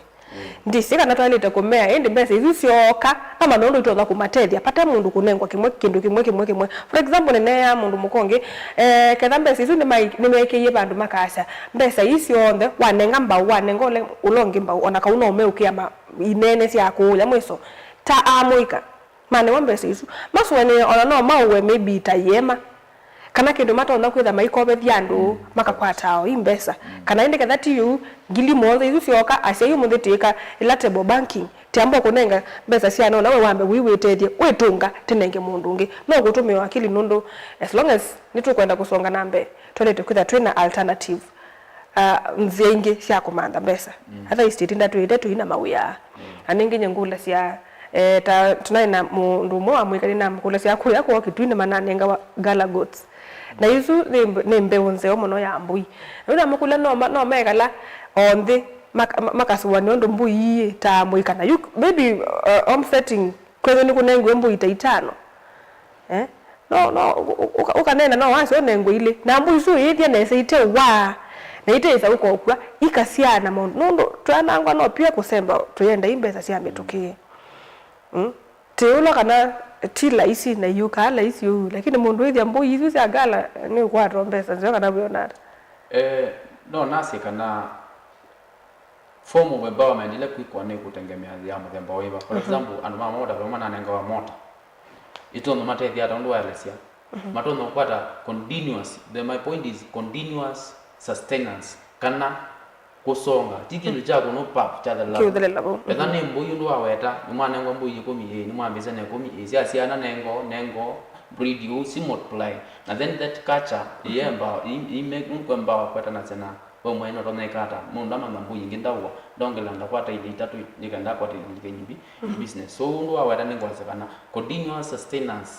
Ndĩsĩ kana twaĩlĩte kũmea, ĩndĩ mbesa isu syooka, amanya ũndũ itonya kũmatethya, vate mũndũ kũnengwa kĩmwe, kĩndũ kĩmwe, kĩmwe, kĩmwe. For example, nĩneea mũndũ mũka ũngĩ, eh, ketha mbesa isu nĩmai-, nĩmeekĩie vandũ makasya, mbesa ii syonthe, wanenga mbau, wanenga ũla, ũla ũngĩ mbau, ona kau no ũmeũkĩa ma-, inene sya kũũya mwĩso, ta amũika. Manewa mbesa isu. Masũanĩe ona no maũwe maybe ta iema. Kana kĩndũ matonya kwĩtha maikovethya andũ, mm, makakwata o i mbesa. Mm. Kana ĩndĩ ketha ti ũu, ngili mũonza isu syooka, asyai ũmũnthĩ twĩka ĩla table banking. Tiamba kũnenga mbesa sya nona we wambe wĩwĩtethye, wĩtũnga, tĩnenge mũndũ ũngĩ. No kũtũmĩwa akili nũndũ as long as nĩtũkwenda kũsonga na mbee, twaĩlĩte kwĩtha twĩna alternative. Ah, nzĩa ingĩ sya kũmantha mbesa. Mm. Otherwise, tĩtinda twĩĩte tũina mawĩa. Mm. Na nĩngĩ nye ngũlasya, eh, ta tũnaĩ na mũndũ ũmwe wa mũika nĩnamũkũlasya kũya kwoo Kĩtui nĩmananengawa gala goats. Na isu nĩ mbe-, nĩ mbeũ nzeo mũno ya mbũi. Na yu namũkũlya no ma-, no mekala o nthĩ maka-, ma-, makasũanĩa ũndũ mbũi ii ta mũika. Na yu maybe, uh, home setting kwethĩwa nĩkũnengiwe mbũi ta itano. Eh? No, no, ũ-, ũ-, ũka-, ũkaneena no wasya ũnengwe ilĩ. Na mbũi isu iithya nesa ite waa, na ite ĩsa ũkokua, ikasyaa na maũndũ. Nũndũ twanangwa no pia kũsemba tũyenda i mbesa sya mĩtũkĩ. Mm? Ti ũla kana ti laisi na iũkaa laisi ũu, lakini mũndũ wĩthya mbũi isu sya gala nĩ ũkwatwa mbesa nzeo kana wĩona ata? Eh, no nasye kana form of empowerment ila kwĩkwa nĩ kũtengemea ya mũthemba wĩva. For, mhm, example, andũ ma mota vamwe mananengawa mota. Itonya matethya ata ũndũ waelesya. Mhm. Matonya kũkwata continuous, the, my point is continuous sustenance. Kana kũsonga. Ti kĩndũ kya kũnũ pap kyathela. Kĩũthelela vau. Etha, mhm, nĩ mbũi ũndũ waweta, nĩmwanengwa mbũi ĩkũmi, ĩĩ, nĩmwambĩsya na ĩkũmi, ĩĩ, sya syana nengo, nengo, breed ũu, si multiply. Na then that culture, mhm, ĩyemba, i, i make, nũkwemba kwetanasya na we mwene ũtonya ĩka ata, mũndũ amantha mbũi ĩngĩ ndaũa, ndongela ndakwata ilĩ itatũ, nĩkenda akwate ilĩ nyingĩ, mhm, business. So ũndũ waweta nĩngwasya kana continuous sustenance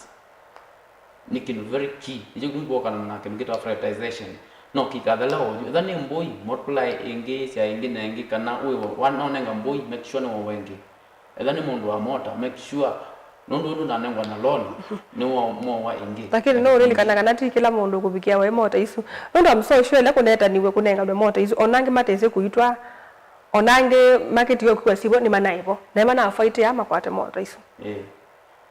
nĩ kĩndũ very key. Nĩkyo kĩtumi kũokana na kĩndũ kĩtawa prioritization. No kĩkathela oyu. Etha nĩ mbũi, multiply ĩngĩ, sya ĩngĩ na ĩngĩ, kana wĩ wa, wanonenga mbũi, make sure nĩwowa ĩngĩ. Etha nĩ mũndũ wa mota, make sure, nũndũ ũndũ nanengwa na loan, nĩwowa ĩngĩ. Lakini no ũlilikana kana ti kĩla mũndũ ũkũvikĩa we mota isu. Nũndũ I'm so sure ĩla kũnetaniwe kũnenganwe mota isu, ona angĩ matesĩ kũitwaa, ona angĩ makĩtie ũkw'a sivo nĩmanaĩvo. Na manafaitĩa makwate mota isu. Ĩĩ.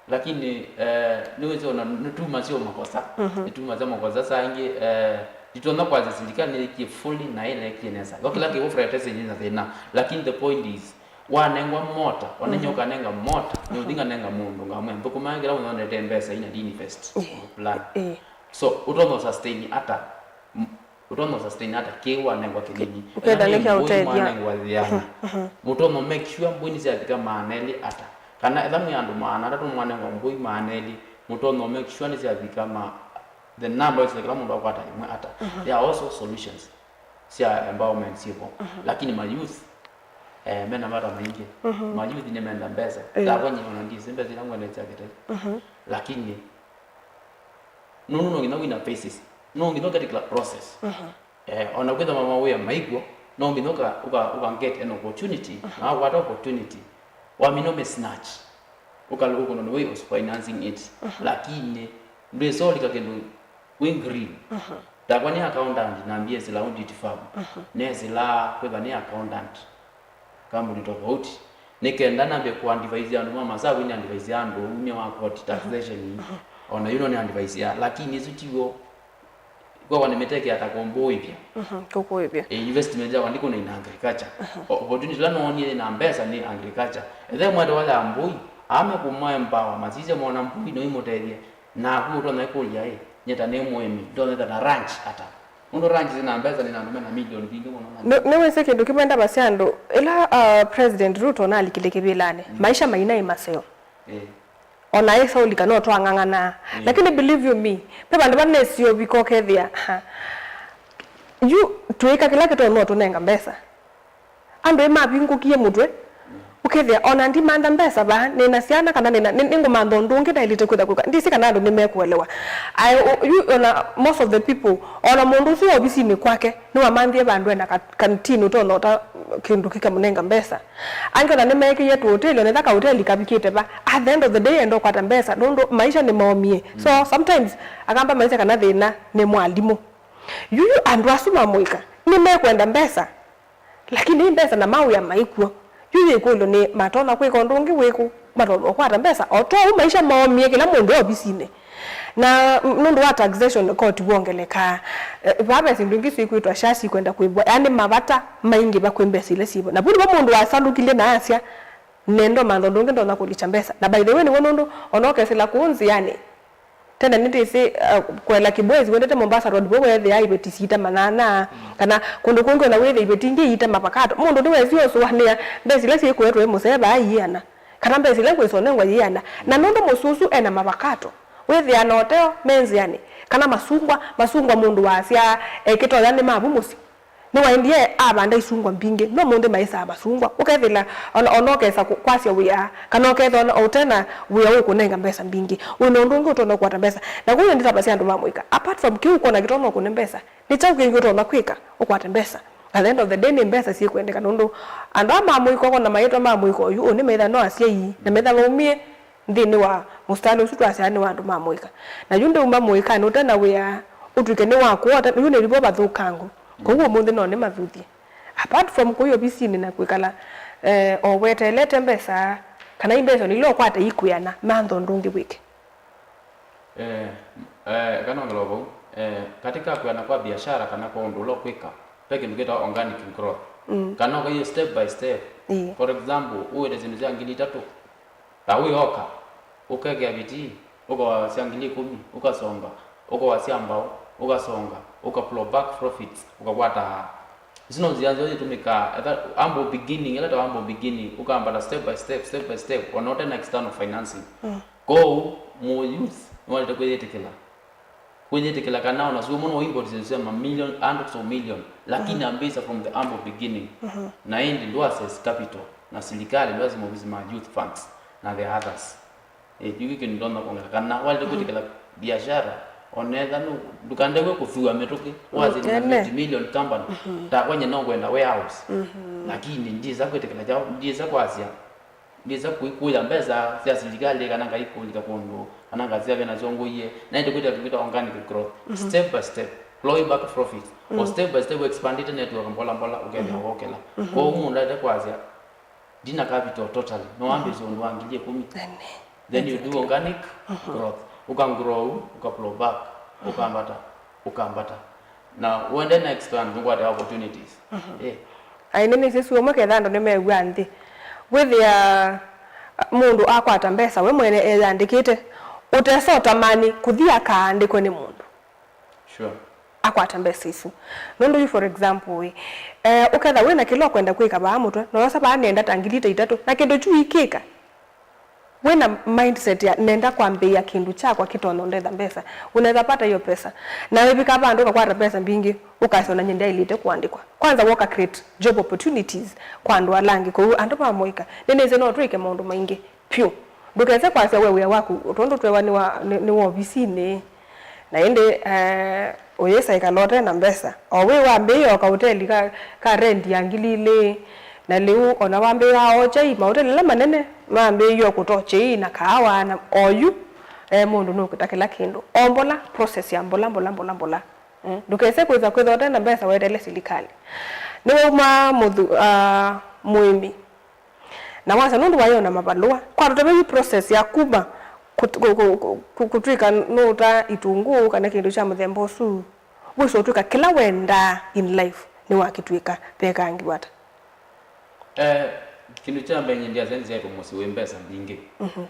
Lakini, eh, nĩwĩsĩ ona nĩtumasya makosa. Mhm. Nĩtumasya makosa saa ingĩ, eh, nditonya kwasya silikalĩ nĩyĩkie fully na ĩnaekie nesa. Yo kĩla, mhm, kĩvo prioritization na thĩna. Lakini the point is, wanengwa mota, ona, mhm, nyoka nenga mota, nĩ, mhm, ũthi nganenga mũndũ ngamwĩa, nthũkũma kĩla mũthondete mbesa ina dini fest, ĩĩ, plan. Ĩĩ. So, ũtonya sustain ata? M-, Ũtonya sustain ata kĩu wanengwa kĩnini? Ũkethĩa nĩ kya ũtethya. Mwanengwa yĩana. Mhm, mhm. Mũtonya make sure mbũi nĩsyathika maana elĩ ata? Kana etha mwĩ andũ maana atatũ mwanengwa mbũi maana elĩ, mũtonya make sure nĩsyavika ma, the number ĩsu kĩla mũndũ akwata ĩmwe ata? Mhm. There are also solutions sya empowerment syĩvo. Mhm. Lakini ma youth, eh, mena mata maingĩ. Mhm. Ma youth nĩmenda mbesa. Eh. Ndakwa nyie ona ndisĩ mbesa ila ngwendete sya kĩtai. Mhm. Lakini nũndũ no nginya wĩna phases. No nginya ũketĩkĩla process. Mhm. Eh, ona kwĩthwa mawĩa maikw'o, no nginya ũka, ũka, ũka get an opportunity. Mhm. Na wakwata opportunity, wamina ũmĩ snatch. Ũkalũkũna the way of financing it. Mhm. Lakini ndwĩsolika kĩndũ wĩ green. Mhm. Takwa nĩ accountant, nambie sila audit firm. Mhm. Nesila kwĩthwa nĩ accountant kambuni tofauti, nĩ kenda nambe kũ advise andũ ma masavu, nĩ advise andũ umya wa court, taxation, ona yu no nĩ advise ya, lakini isu tiw'o. Kwakwa nĩmetekea ta kũmbũĩvya. Mhm, kũkũĩvya. E, investment yakwa ndikũna in agriculture. Mhm. O-, opportunity ĩla noonie na mbesa nĩ agriculture. Ethe mwete waya mbũi, ame kũma empower, masisye mona mbũi no imũtethye. Naku ũtonya ĩkũlya ĩ, nyie ta nĩ mũĩmi, ndonya ta na ranch ata? Nũndũ ranch syĩna mbesa nĩ na andũ mena million mbingĩ mũno. Nĩ, nĩwĩsĩ kĩndũ kĩmwe ndavasya andũ, ĩla, uh, President Ruto nalikile kĩvĩlanĩ, mm, maisha mainaĩ maseo. Eh. Ona ĩsaũlika no twang'ang'anaa. Mm. Lakini believe you me, ve vandũ vanesi ũvika ũkethĩa, ha, yu twĩka kĩla kĩtonya no tũnenga mbesa. Andũ ĩmavingũkie mũtwe, ũkethĩa, ona ndimantha mbesa vaa, nĩna syana kana nĩna, nĩ-, nĩngũmantha ũndũ ũngĩ naĩlĩte kwĩtha kwĩka. Ndĩsĩ kana andũ nĩmekũelewa. Aĩ, ũ-, yu, ona most of the people, ona mũndũ ũsu ovisinĩ kwake, nĩwamanthie vandũ ena ka-, kanitini ũtonya ũta kĩndũ kĩkamũnenga mbesa. Angĩ ona nĩmeekĩie tũũteli, onetha kaũteli kavikĩte va. At the end of the day, enda ũkwata mbesa, nũndũ maisha nĩmaomie. So, mm, sometimes, akamba maisha kana thĩna nĩ mwalimũ. Yuyu andũ asu mamũika, nĩmekwenda mbesa. Lakini ĩ mbesa na mawĩa maikw'o. Yu yĩkũlyo nĩ, matonya kwĩka ũndũ ũngĩ wĩkũ? Matonya ũkwata mbesa o ta ũu maisha moomie kĩla mũndũ e ovisinĩ. Na nũndũ wa taxation, koti wongelekaa. Eh, vaa ve syĩndũ ingĩ syĩkwĩtwa SHA sikwenda kwĩvwa, yaani mavata maingĩva kwĩ mbesa ila syĩvo. Na vu nĩvo mũndũ wasalukilye na asya, nenda ũmantha ũndũ ũngĩ ndonya kũlikya mbesa. Na by the way, nĩw'o nũndũ ona ũkesĩla kũu nzĩanĩ, tene nĩtwĩsĩ, uh, kũela Kibwezi wendete Mombasa Road, vo weethĩa iveti siita manyanya, kana kũndũ kũngĩ ona wĩthĩa iveti ingĩ iita mavakato. Mũndũ nĩwesi ũsũanĩa, mbesa ila syĩkũetwe mũsee vaa iĩana, kana mbesa ila ngwĩsonengwa iĩana. Na nũndũ mũsusu ena mavakato, wĩthĩa na oteo me nzĩanĩ, kana masungwa, masungwa mũndũ wasya ekĩtonya nĩ mavu mũsyĩ. Nĩwaendie avanda isungwa mbingĩ, no ũmũnthĩ maĩsaa masungwa. Ũkethĩla ona, ona ũkesa kũ-, kwasya wĩa, kana ũkethĩa ona ũte na wĩa ũkũnenga mbesa mbingĩ, wĩ na ũndũ ũngĩ ũtonya kũkwata mbesa. Na kwoou nĩndĩtavasya andũ ma mũika, apart from kĩu ũkwona kĩtonya ũkũne mbesa, nĩ kyaũ kĩngĩ ũtonya kwĩka ũkwate mbesa? At the end of the day, nĩ mbesa syĩkwendeka, nũndũ andũ aa ma mũika, ũkona mayĩtwa ma mũika ũyu, ũnĩ metha no asyai, na metha maumie nthĩnĩ wa mũsitalĩ ũsu twasyaa nĩ wa andũ ma mũika. Na yu ndĩuma mũikanĩ ũte na wĩa, ũtw'ĩke nĩ wa kũota, yu nĩvo vathũkangũ. Kwoou ũmũnthĩ no nĩmathuthye. Apart from kũi ovisinĩ na kwĩkala, eh, o weteelete mbesa, kana i mbesa ila ũkwate ikwĩana, mantha ũndũ ũngĩ wĩke. Eh, eh, eka nongela o vau. Eh, katika kwĩana kwa biashara kana kwa ũndũ ũla ũkwĩka, ve kĩndũ kĩtawa organic growth. Mm. Kana ũkaie step by step. Ĩĩ. For example, ũĩte syĩndũ sya ngili itatũ, ta wĩ oka, ũkekĩa vitii, ũkoa sya ngili ikũmi, ũkasonga, ũkoa sya mbaũ, ũkasonga, ũka plow back profits, ũkakwata. Isu no nzĩa nzeo itũmĩkaa, etha humble beginning, ĩla ta humble beginning, ũkambata step by step, step by step, ona ũte na external financing. Mm. Kwoou, mũ youth nĩwaĩlĩte kwĩyĩtĩkĩla. Kwĩyĩtĩkĩla kana ona sio mũno import syĩndũ sya ma million, hundreds of million, lakini ambĩĩsya from the humble beginning. Mhm. Na ĩndĩ ndũ access capital, na silikalĩ lazima ũvisi ma youth funds na the others. Eh, kĩu kĩndũ ndonya kwongela kana waĩlĩte kwĩtĩkĩla biashara, onetha nũ-, ndũkandewe kũthua mĩtũkĩ, wasye nĩ na ene. Fifty million company, mhm, takwa nye no kwenda warehouse. Mhm. Lakini ndyĩsa kwĩtĩkĩla kyaũ, ndyĩsa kwasya, ndyĩsa kũikũya mbesa sya silikalĩ kana ngaikũlika kũndũ, kana ngasya ve nasyo ngũie, na ĩndĩ kwĩtĩkĩla kĩndũ kĩtawa organic growth, mhm, step by step, plow back profits, o, mm, step by step, expandĩte network mbola mbola, ũkethĩa, mhm, wokela. Mhm. Kwoou mũndũ aĩlĩte kwasya, ndina capital totally, no wambĩĩsye ũndũ wa ngili ikũmi. Ene. Then you do organic, mhm, growth. Ũka grow, ũka plow back, mhm, ũkambata, ũkambata. Na ũende na expand, nũkwate opportunities. Mhm. Eh. Ai, nĩnĩsĩ syũmwe ketha andũ nĩmew'a nthĩ. Wĩthĩa mũndũ akwata mbesa, we mwene eyandĩkĩte, ũtesa ũtamani kũthi akaandĩkwe nĩ mũndũ. Sure. Akwata mbesa isu. Nũndũ yu, for example, ĩ, eh, ũketha wĩna kĩla ũkwenda kwĩka vaa mũtwe, na ũyosa vaa nĩenda ta ngili ta itatũ, na kĩndũ kyu ikĩka. Wĩna mindset ya, "Nenda kwambĩĩa kĩndũ kyakwa kĩtonya ũndetha mbesa." Unaweza pata hiyo pesa. Na wĩvika vandũ ũkakwata mbesa mbingĩ, ũkasya, "Ona nyie ndyaĩlĩte kũandĩkwa." Kwanza woka create job opportunities kwa andũ ala angĩ. Kwoou andũ ma mũika, nĩnĩsĩ no twĩke maũndũ maingĩ vyũ. Ndũkese kwasya we wĩa waku, tondũ twewa nĩ wa, nĩ, nĩ wa ovisinĩ. Na ĩndĩ, eh, ũyĩsa ĩkala ũte na mbesa. O wĩ wambĩĩe o kaũteli ka, ka rent ya ngili ilĩ, na lĩu ona wambĩĩe o kyai, maũteli ala manene mambĩĩe o kũtoo kyai na kaawa, na oyu, eh, mũndũ nũkũta kĩla kĩndũ. O mbola, process ya mbola, mbola, mbola, mbola. Mm. Ndũkese kwĩtha, kwĩtha ũte na mbesa weteele silikalĩ. Nĩwauma mũthu-, ah, mũĩmi. Na wasya nũndũ waĩ ona mavalũa, kwa tũtavye yu process ya kuma kũt-, kũ-, kũ-, kũ-, kũ-, kũtw'ĩka nũũta itũngũũ kana kĩndũ kya mũthemba ũsu, wĩsa ũtw'ĩka kĩla wendaa in life nĩwakĩtw'ĩka, vekangiwa ata? Eh, kĩndũ kya mbee nyie ndyasya nĩsyaĩtwe mũsyĩ wĩ mbesa mbingĩ. Mhm.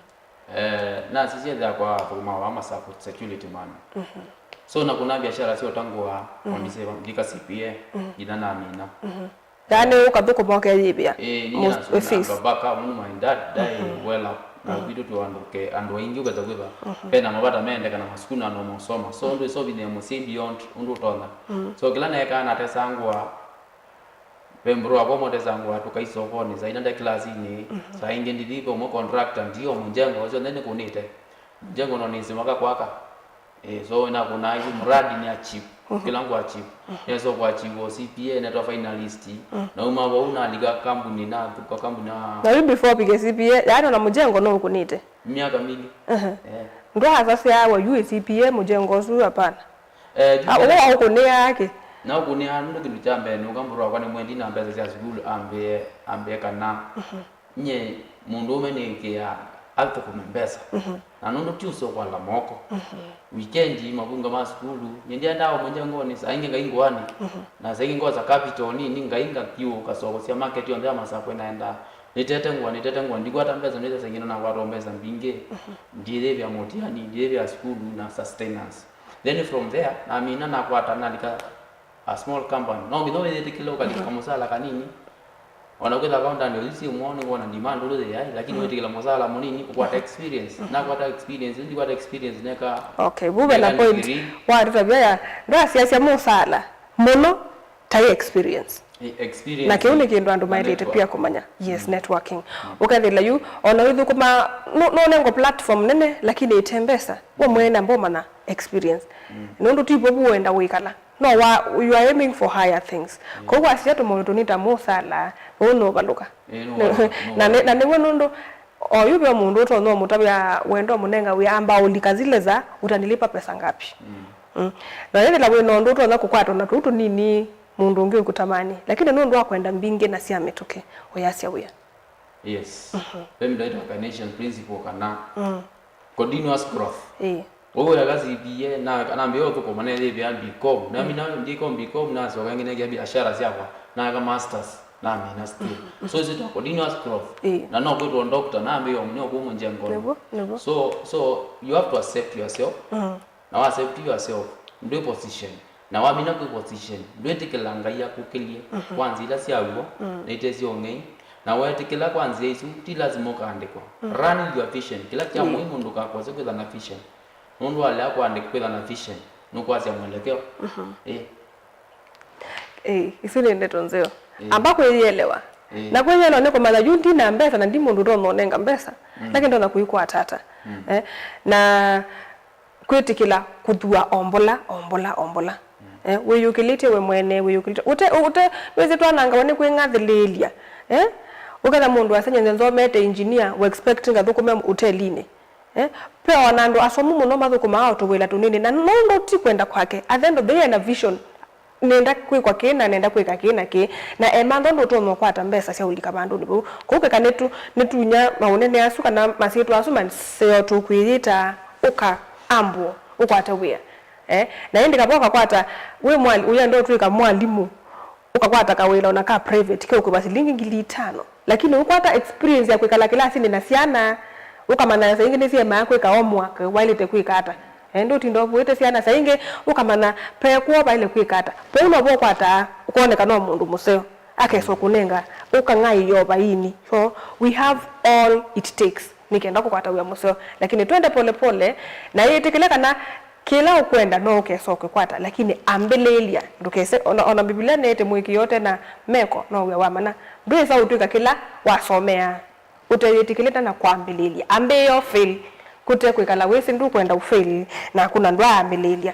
Eh, nasisye ethĩwa kwa thũkũma wa masako security man. Mhm. So nakũna biashara sya ũtangũa, mhm, ondiseva, ndika C P A, mhm, nginya namina. Mhm. Yaani ũkathũkũma ũkeyĩvĩa. Eh, nĩ mũs-, nasoma fees. Baba ka mũno my dad, dai, mhm, well up. Na, mhm, kwitũ tũ andũ ke, andũ aingĩ ũketha kwĩva. Mhm. Pena mavata mendeka na masukulu na andũ mosoma. So, mhm, ndwĩsovithia mũsyĩ beyond ũndũ ũtonya. Mhm. So, kĩla nekaa natesangũa, ve mburu wakwa motesangũa tũkai sokonĩ, saa ina nde class-inĩ, mhm, saa ingĩ ndithi ve ũmwe contractor, ndio mũnjengo ũcio nthĩ nĩkũnĩte. Mũnjengo no nĩsĩ maka kwaka. Eh, so nakũnaa yu muradi nĩ achieve. Mhm. Kĩla ngũ achieve. Mhm. Nesa kwa achieve o C P A, netwa finalist. Mhm. Na uma vau nalika kambuni, nathuka kambuni na. Na yu before ũvike C P A, yaani ona mũjengo no ũkũnĩte? Miaka mili. Mhm. Eh. Ndwasasya wa yu C P A mũjengo ũsu, hapana. Eh, ah, ũũ waũkũnĩa kĩ? Na ũkũnĩa nũndũ kĩndũ kya mbee nĩ ũka mũrũ wakwa nĩ mwendi na mbesa sya sukulu ambĩe, ambĩe kana nyie mũndũũme nĩkĩa athũkũme mbesa. Na nũndũ ti ũsũkwala moko. Weekend mavunga ma sukulu, nyie ndiendaa ũmwenja ngoni, saa ingĩ ngai ngũanĩ. Na saa ingĩ ngosa capital nini, ngai ngathiũũka soko sya market yonthe ya Masakũ naendaa. Nĩtete ngũa, nĩtete ngũa, ndikwata mbesa, nĩtete saa ingĩ nakwata mbesa mbingĩ. Ndiyĩvĩa mũtiani, ndiyĩvĩa sukulu na sustenance. Then from there, namina nakwata nalika a small company. No nginya wĩyĩtĩkĩle ũkalika kamũsala kanini. Ona kwĩtha accountant ũyũ si mwana ngona demand ũlũ yai, lakini wĩtĩkĩla mũsala mũnini, ũkwata experience. Nakwata experience, ndikwata experience neka. Okay, vuve na neka point degree. Wa tũtavya ya ndasiasya mũsala mũno tai experience. Eh, experience. Na kĩu nĩ kĩndũ andũ na maendete network. Pia kũmanya. Yes, networking. Ũkethĩla yu ona wĩthũkũma no no nengo platform nene lakini ĩte mbesa. We mwene mboma na experience. Nũndũ ti vovu wenda wĩkala. No wa, you are aiming for higher things. Kwoou wasisya tũmaũndũ tũnini ta mũsala, ũu nũvalũka. Eh, nũvalũka, na nĩ- nũvalũka. Na nĩw'o nũndũ oyu ve mũndũ ũtonya ũmũtavya wenda ũmũnenga wĩa amba ũlika zile za utanilipa pesa ngapi. Mm. Na yethĩla wĩ na ũndũ ũtonya kũkwatwa na tũu tũnini mũndũ ũngĩ ũkũtamani, lakini nũndũ wa kwenda mbingĩ na sya mĩtũkĩ ũyasya wĩa. Yes. Ve mĩndũ ĩtwa Carnation principle kana continuous growth. Ĩĩ. Ũwĩa ka C P A na nambĩĩa ũthũkũma nethĩvĩa B Com. Namina ndikom B Com nasoka ĩngĩ nekĩa biashara syakwa naeka masters namina still. So it's a continuous growth. Ĩĩ. Na no kwĩtwa doctor nambĩĩa ũmũnĩ ũkũmũnjia ngono. Nĩvo, nĩvo. So so you have to accept yourself. Na wa accept yourself, ndwĩ position. Na wamina kwĩ position, ndwĩtĩkĩla Ngai akũkĩlye kwa nzĩa ila sya w'o na ite sya ũng'ei. Na weetĩkĩla kwa nzĩa isu, ti lazima ũkaandĩkwa. Run with your vision. Kĩla kya mũimu ndũkakose kwĩtha na vision. Nũndũ walea kũandĩka kwĩtha na vision, nũkwasya mwelekeo. Ĩĩ. Ĩĩ, isu nĩ ndeto nzeo. Ĩĩ. Amba kwĩyĩelewa. Ĩĩ. Na kwĩyĩelewa nĩ kũmanya yu ndi na mbesa na ndi mũndũ ũtonya ũnenga mbesa. Lakini ndonya kũikwata ata. Eh, na kwĩtĩkĩla kũthua ombola ombola ombola. Eh, wĩyũkĩlĩtye we mwene, wĩyũkĩlĩtye ũte ũte wĩsĩ twanangawa nĩ kwĩng'athĩlĩĩlya. Eh, ũketha mũndũ asenye nthomete engineer, we expect ngathũkũme ũtelinĩ. Eh, pe ona andũ asomu mũno mathũkũmaa o tũwĩla tũnini na nũndũ ti kwenda kwake, at the end of the day ena vision. Nenda kwĩkwa kĩĩ na nenda kwĩka kĩĩ na kĩĩ, na emantha ũndũ ũtonya ũkwata mbesa sya ũlika vandũnĩ vau. Kwoou keka nĩtu nĩtunya maũnene asu kana masyĩtwa asu maseo tũkwĩyĩta ũka ambwo ũkwate wĩa. Eh, na ĩndĩ kava ũkakwata wĩ mwali ũyenda ũtwĩka mwalimũ, ũkakwata kawĩla ona ka private keũkũva silingi ngili itano. Lakini ũkwata experience ya kwĩkala kĩlasinĩ na syana, ũkamanya saa ingĩ nĩsyemaa kwĩka homework, waĩlĩte kwĩka ata. Eh, ndũtinda ũvũĩte syana, saa ingĩ ũkamanya pekwoo vaĩle kwĩka ata. Vau novo ũkwataa, ũkoneka no mũndũ mũseo, akesa kũnenga, ũkang'aĩĩa o vaini. So, we have all it takes nĩ kenda kũkwata wĩa mũseo. Lakini twende pole pole, na ĩtĩkĩle kana kĩla ũkwenda no ũkesa ũkĩkwata, lakini ambĩlĩĩlya. Ndũkese, ona, ona Mbivilia nĩĩte mũĩkĩĩo ũte na meko no wĩa wa mana. Ndwĩsa ũtw'ĩka kĩla wasomea ũteyĩtĩkĩlĩte na kwambĩlĩĩlya. Ambĩĩa ũfail. Kũte kwĩkala wĩsĩ ndũkwenda ũfail, na kuna ndwaambĩlĩĩlya.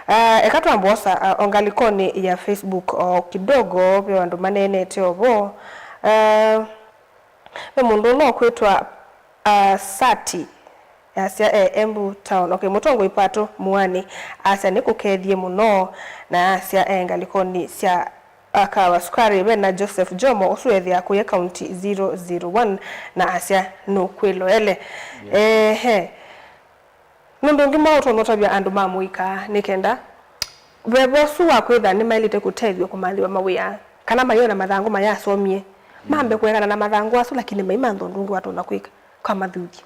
Ah, eka twambosa, ah, o ngalĩkonĩ ya Facebook o kidogo, ve andũ maneenete ovo. Ah, Ve mũndũ ũno ũkwĩtwa, ah, Sati, asya e Embu Town. Okay, mũtongoi Pato Muani asya nĩkũkethye mũno, na asya e ngalĩkonĩ sya, ah, Kawa Sukari ve na Joseph Jomo, ũsu ethĩa kũya kaunti zero zero one, na asya nũkwĩloele. Yes. Ehe. Nũndũ ũngĩ mwaũ ũtonya ũtavya andũ ma mũika nĩ kenda veva ũsu wa kwĩtha nĩmaĩlĩte kũtethw'a kũmanyĩw'a mawĩa, kana mayona mathangũ mayasomie, mambe kũekana na mathangũ asu, lakini maimantha ũndũ ũngĩ watonya kwĩka kwa mathuthyo?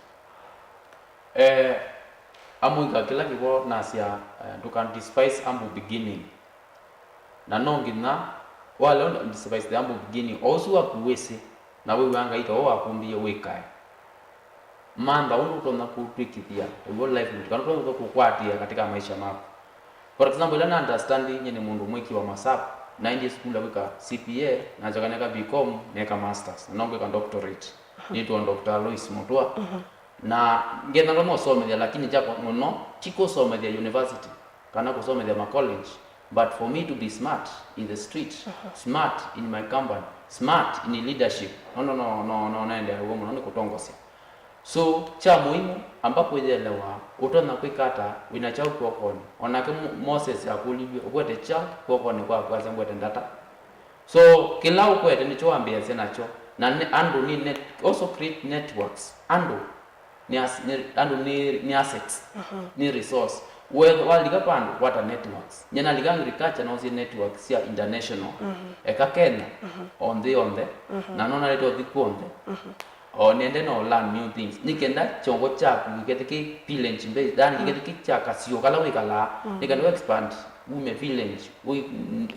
Eh, amũika kĩla kĩvo nasya, eh, ndũka despise humble beginning. Na no nginya walea despise the humble beginning, o ũsu waku wĩsĩ, na wĩw'aa Ngai ta ũũ wakũmbie wĩkae. Mantha ũndũ ũtonya kũtw'ĩkĩthya ĩw'o livelihood, kana ũtonya kũkwatĩĩa katika maisha maku. For example, ĩla na understand nyie nĩ mũndũ mwĩki wa masavu, naendie sukulu ya kwĩka C P A, nachoka neka B Com, neka masters, na nongwĩka doctorate. Nĩtwa Doctor Alois Mutua. Na ngetha ndonya ũsomethya, lakini kyakwa mũno ti kũsomethya university kana kũsomethya ma college, but for me to be smart in the street, smart in my company, smart in leadership. No, no, no, no, no, naendeea ũw'o mũno nĩ kũtongosya. So, kya mũimu, amba kwĩyĩelewa, ũtonya kwĩka ata, wĩna kyaũ kw'okonĩ. O nake Mo-, Moses akũlilw'e, "Ũkwete kyaũ kw'okonĩ kwaku?" Asya, "Ngwete ndata." So, kĩla ũkwete nĩkyo wambĩĩasya nakyo. Na nĩ, andũ nĩ net-, also create networks. Andũ nĩ as-, nĩ, andũ nĩ, nĩ assets, nĩ resource. Wethĩa walika vandũ, what are networks? Nyie nalika agriculture, noosie networks sya international. Eka Kenya, o nthĩ yonthe, na no nalĩte ũthi kw'onthe. O nĩende no learn new things. Nĩ kenda kyongo kyaku gĩkethĩ kĩ village based, yani gĩkethĩ kĩ kya kasio kala wĩkalaa, nĩ kana expand ume village, ui,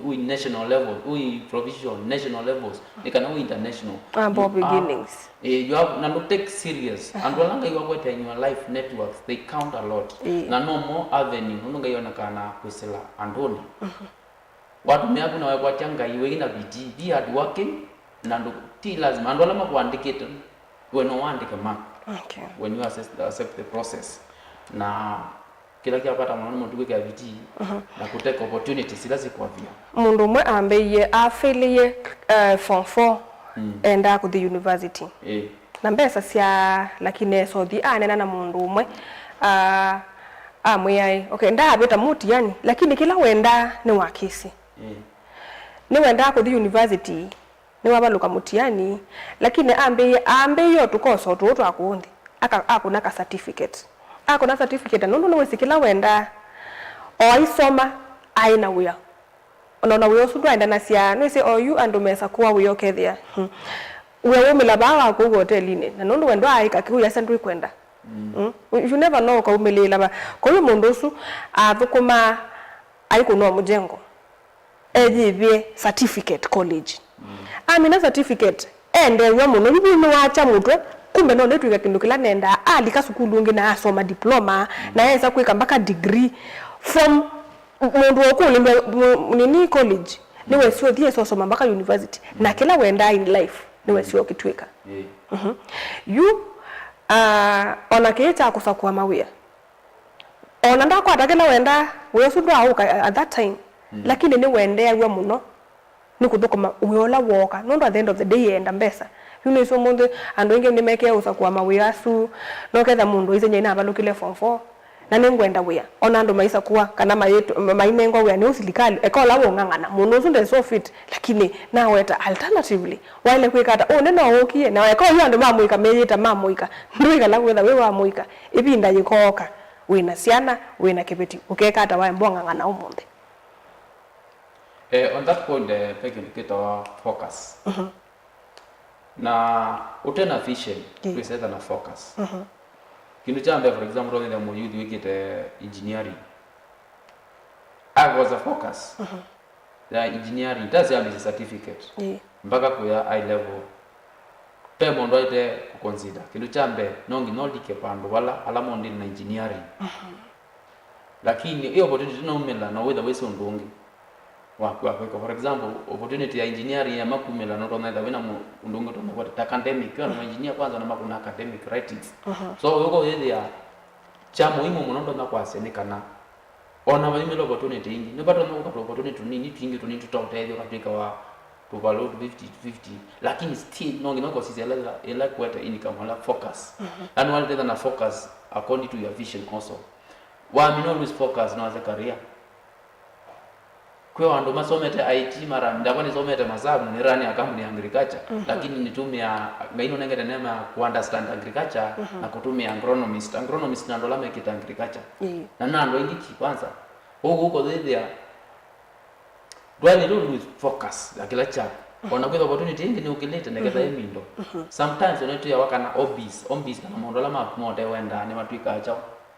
ui national level, ui provincial, national levels, nĩ kana ui international. Humble beginnings. Eh, you have, na ndũ take serious. Andũ ala Ngai wakwete in your life networks, they count a lot. Ĩĩ. Na no mo avenue, nũndũ Ngai onekaa na kwĩsĩla andũnĩ. Watũmĩa ku na wekwatya Ngai, wĩ na bidii, be hard working, na ndũ, ti lazima, andũ ala makũandĩkĩte, we no waandĩke maku. Okay. When you accept, accept the process. Na kĩla kya vata mũno nĩ mũndũ kwĩkĩa bidii na kũteka opportunities ila sikwavia. Mũndũ ũmwe ambĩie, afĩlĩie, eh, form four, endaa kũthi university. Ĩĩ. Na mbesa sya, lakini esothi aneena na mũndũ ũmwe, ah, amwĩa, "Ĩ, okay, ndaavĩta mũtiani, lakini kĩla wendaa nĩ wakĩsĩ." Ĩĩ. Nĩwendaa kũthi university, nĩwavalũka mũtiani, lakini ambĩie, ambĩie o tũkoso tũũ twa kũũ nthĩ, aka-, akũna ka certificate. Akũna certificate, na nũndũ nĩwĩsĩ kĩla wendaa, o aisoma, aĩ na wĩa. Ona, ona wĩa ũsu ndwaendanasya, nĩsĩ oyu andũ mesa kũa wĩa ũkethĩa. Hmm. Wĩa waumĩla vaa wa kũu hotelinĩ, na nũndũ we ndwaaĩka kĩu, yasya ndwĩkwenda. Mm. You never know ũkaumĩlĩĩla va. Kwa hiyo mũndũ ũsu athũkũmaa aikũnwa mũjengo, eyĩvĩe certificate college. Amina certificate, endeew'a mũno, yu nĩwakya mũtwe, kumbe no nĩtwĩka kĩndũ kĩla nendaa, alika sukulu ũngĩ na asoma diploma, na esa kwĩka mpaka degree. From mũndũ ũkũlĩlwa mu-, nini college, nĩwesi ũthi esa ũsoma mpaka university. Na kĩla wendaa in life, nĩwesi ũkĩtwĩka. Ĩĩ. Mhm. Yu, ah, ona kĩĩ kya kũsakũa mawĩa, ona ndakwata kĩla wendaa, wĩa ũsu ndwaaũka at that time, lakini nĩwendeew'a mũno nĩ kũthũkũma wĩa ũla wooka, nũndũ at the end of the day eenda mbesa. Yu nĩsĩ ũmũnthĩ andũ aingĩ nĩmekĩe ũsakũa mawĩa asu, noketha mũndũ aisye nyie navalũkile form four, na nĩngwenda wĩa. Ona andũ maisakũa kana mayĩtũ-, mainengwa wĩa nĩ silikalĩ, eka ũla wũng'ang'ana, mũndũ ũsu nde so fit, lakini naweta alternatively, waĩle kwĩka ata? Ũnĩ no ũkie, na eka ũyu andũ ma mũika meyĩta ma mũika, ndwĩkala kwĩtha wĩ wa mũika, ĩvinda yĩkooka, wĩna syana, wĩna kĩveti, ũkeka ata waemba ũng'ang'ana ũmũnthĩ? Eh, on that point, eh, ve kĩndũ kĩtawa focus. Mhm. Na ũte na vision, ĩĩ, ndwĩsĩ etha na focus. Mhm. Kĩndũ kya mbee, for example, ũthĩthya mũyuthi wĩkĩte engineering. Akosa focus, mhm, ya engineering, ndasĩ ambĩsye certificate, ĩĩ, mpaka kũya high level. Ve mũndũ aĩte kũconsider. Kĩndũ kya mbee, no nginya ũlike vandũ vala, ala mondĩte na engineering. Mhm. Lakini ĩ opportunity naumĩla, no wĩtha wĩsĩ ũndũ ũngĩ wa, wa kwĩka. For example, opportunity ya engineering yama kumĩla, no ũtonya ĩtha wĩna mũ-, ũndũ ũngĩ ũtonya kwata ta academic. Yu andũ ma engineer kwanza na makũna academic writings. Mhm. So, ũyũka ũyĩthĩa kya mũimu mũno ndonya kwasya nĩ kana ona vayumĩla opportunity ingĩ, nĩvatonya kũka tũ opportunity tũnini twingĩ tũnini tũtaũtethya ũkatwĩka wa tũvalũ fifty fifty, lakini still no nginya ũkosisya ĩla, ĩla kwete income, ĩla focus. Mhm. Yani, walitethya na focus according to your vision also. Wamina lose focus, no ase career. Kwĩ andũ masomete I T, mara ndakwa nĩsomete masavu, nĩrani a kambuni ya agriculture, mhm, lakini nĩtũmĩa, Ngai nũnengete neema ya ku understand agriculture, mhm, na kũtũmĩa agronomist. Agronomist na andũ ala mekĩte agriculture. Ĩĩ. Na na andũ aingĩ ki kwanza. Ũguo ũkothĩthĩa ndwaĩlĩte lose focus ya kĩla kyaku. Mhm. Ona kwĩtha opportunity ĩngĩ nĩũkĩlĩte, neketha, mhm, ĩmindo. Mhm. Sometimes ona twĩawa kana hobbies, hobbies kana maũndũ ala maku mote wendaa nĩmatwĩkaa kyaũ.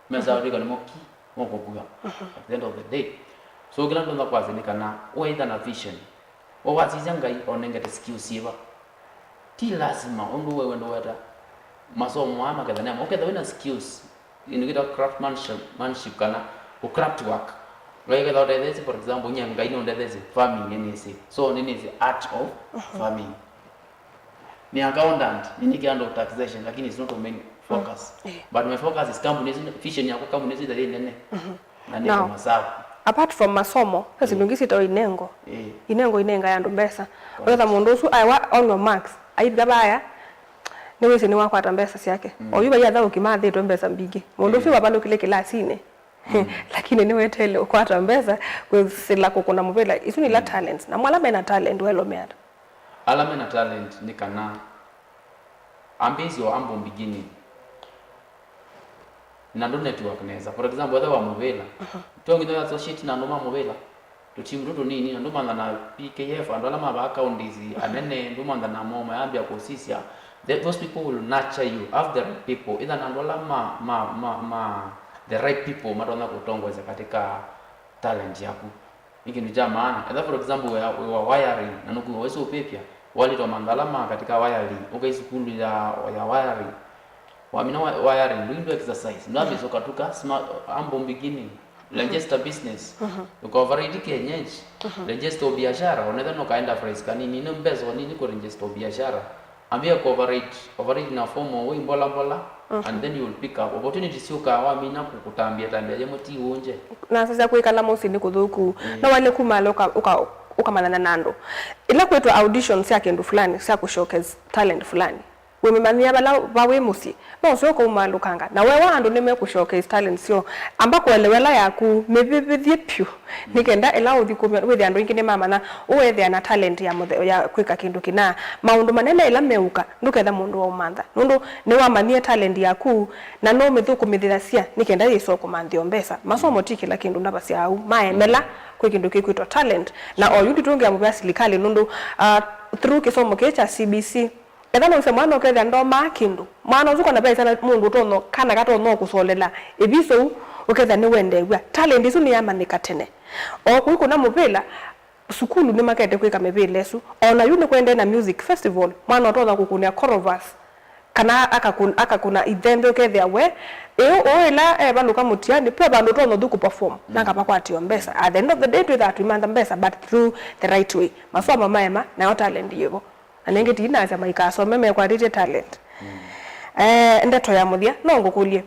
Mesa, mhm, twĩka nĩmo ki mokũkua, mhm, at the end of the day. So, kĩla ndonya kwasya nĩ kana, waitha na vision, we wasisya Ngai onengete skills syĩva. Ti lasima ũndũ we wendo weta masomo aa maketha nĩamo. Ũketha wĩna skills, ĩndũ kĩtawa craftsmanship, manship kana kũ craft work. Ngai ketha ũtetheesye, for example, nyie Ngai nũndetheesye farming nĩnĩsĩ. So, nĩnĩsĩ art of, mhm, farming. Nĩ accountant, nĩnĩkĩa andũ taxation, lakini it's not my main focus. Mm, eh. But my focus is company, vision yakwa company ĩsu ĩthe yĩ nene. Mhm. Na nĩ, now, masavu. Apart from masomo, ve syĩndũ, eh, ingĩ syĩtawa inengo. Eh. Inengo inengaa andũ mbesa. Correct. Ũketha mũndũ ũsu aewa on your marks, aivika vaya, Nĩwĩsĩ nĩwakwata mbesa syake. Mm. Oyu vai athaũki mathĩtwe mbesa mbingĩ. Mũndũ ũsu wavalũkile kĩlasinĩ. Mm. Lakini nĩweteele ũkwata mbesa kwĩsĩla kũkũna mũvĩla. Isu nĩ ila talents. Na mwala mena talent welomea ata? Ala mena talent nĩ kana ambĩĩsye o humble beginning. Na ndũ network nesa. For example, whether wa mũvĩla. Mhm. To nginya associate na andũ ma mũvĩla. Tũtimu tũtũ tũnini, na ndũmantha na P K F, andũ ala mavaa counties anene, ndũmantha namo mayambia kũsisya. The, those people will nurture you. Have the right people. Ĩtha na andũ ala ma, ma, ma, ma, the right people matonya kũtongoesya katika talent yaku. Nĩ kĩndũ kya maana. Etha, for example, wĩ wa, wĩ wa wiring, na nũkwĩwa wĩsĩ ũpĩpya, walĩtwa mantha ala ma katika wiring, ũkai sukulu ya, ya wiring. Wamina wa, wiring, ndũi ndũ exercise. Ndwambĩĩsya ũkatuka, smart, humble beginning. Register business. Mhm. Ũka operate kienyeji. Mhm. Register biashara, onetha no ka enterprise kanini, nĩ mbesa nini ku register biashara. Ambia ku operate, operate na form o wĩ mbola mbola, mhm, and then you will pick up. Opportunities syũkaa wamina kũkũtambia tambia yemo ti ũnje. Na sasa kwĩkala mũsyĩ nĩ kũthũku. Mm. No wale kuma ũka, ũka, ũkamanyana na andũ. Ila kwĩtwa audition sya kĩndũ fulani, sya kũ showcase talent fulani. Wĩmĩmanyĩa vala va wĩ mũsyĩ, no ũseo kũumaalũkanga. Na wewa andũ nĩmekũ showcase talent syoo, amba kũelewa ĩla yaku mĩvĩvĩthye pyũ. Nĩ kenda ĩla ũthi kũmya, wĩthĩa andũ aingĩ nĩmamanya ũethĩa na talent ya mũthe-, ya kwĩka kĩndũ kĩna. Maũndũ manene ĩla meũka, ndũketha mũndũ waũmantha. Nũndũ nĩwamanyie talent yaku, na nũũmĩthũkũmĩthĩasya nĩ kenda yĩsoo kũmanthĩa o mbesa. Masomo ti kĩla kĩndũ ndavasya au, maemela kwĩ kĩndũ kĩkwĩtwa talent. Na oyu nditũngĩa mũvea silikalĩ nũndũ, ah, through kĩsomo kĩĩ kya C B C, etha no ũse mwana ũkethĩa ndomaa kĩndũ. Mwana ũsu kana vaisa na mũndũ ũtonya, kana katonya kũsolela ĩviso u, ũkethĩa nĩwendeew'a. Talent ĩsu nĩyamanyĩka tene. O kũi kũna mũvĩla, sukulu nĩmakete kwĩka mĩvĩla ĩsu. O na yu nĩkwendee na music festival, mwana ũtonya kũkũnĩa Chorus, kana akakũn-, akakũna ithembe, ũkethĩa we, ĩũ, ũũ ĩla evalũka mũtiani, ve vandũ ũtonya ũthi kũ perform, na akavakwatĩo mbesa. At the end of the day, twĩthaa tũimantha mbesa, but through the right way. Masomo maema, nayo talent yĩvo. Na nĩngĩ ti nasya maikasome mekwatĩtye talent. Mm. Eh, ndeto ya mũthya, no ngũkũlye.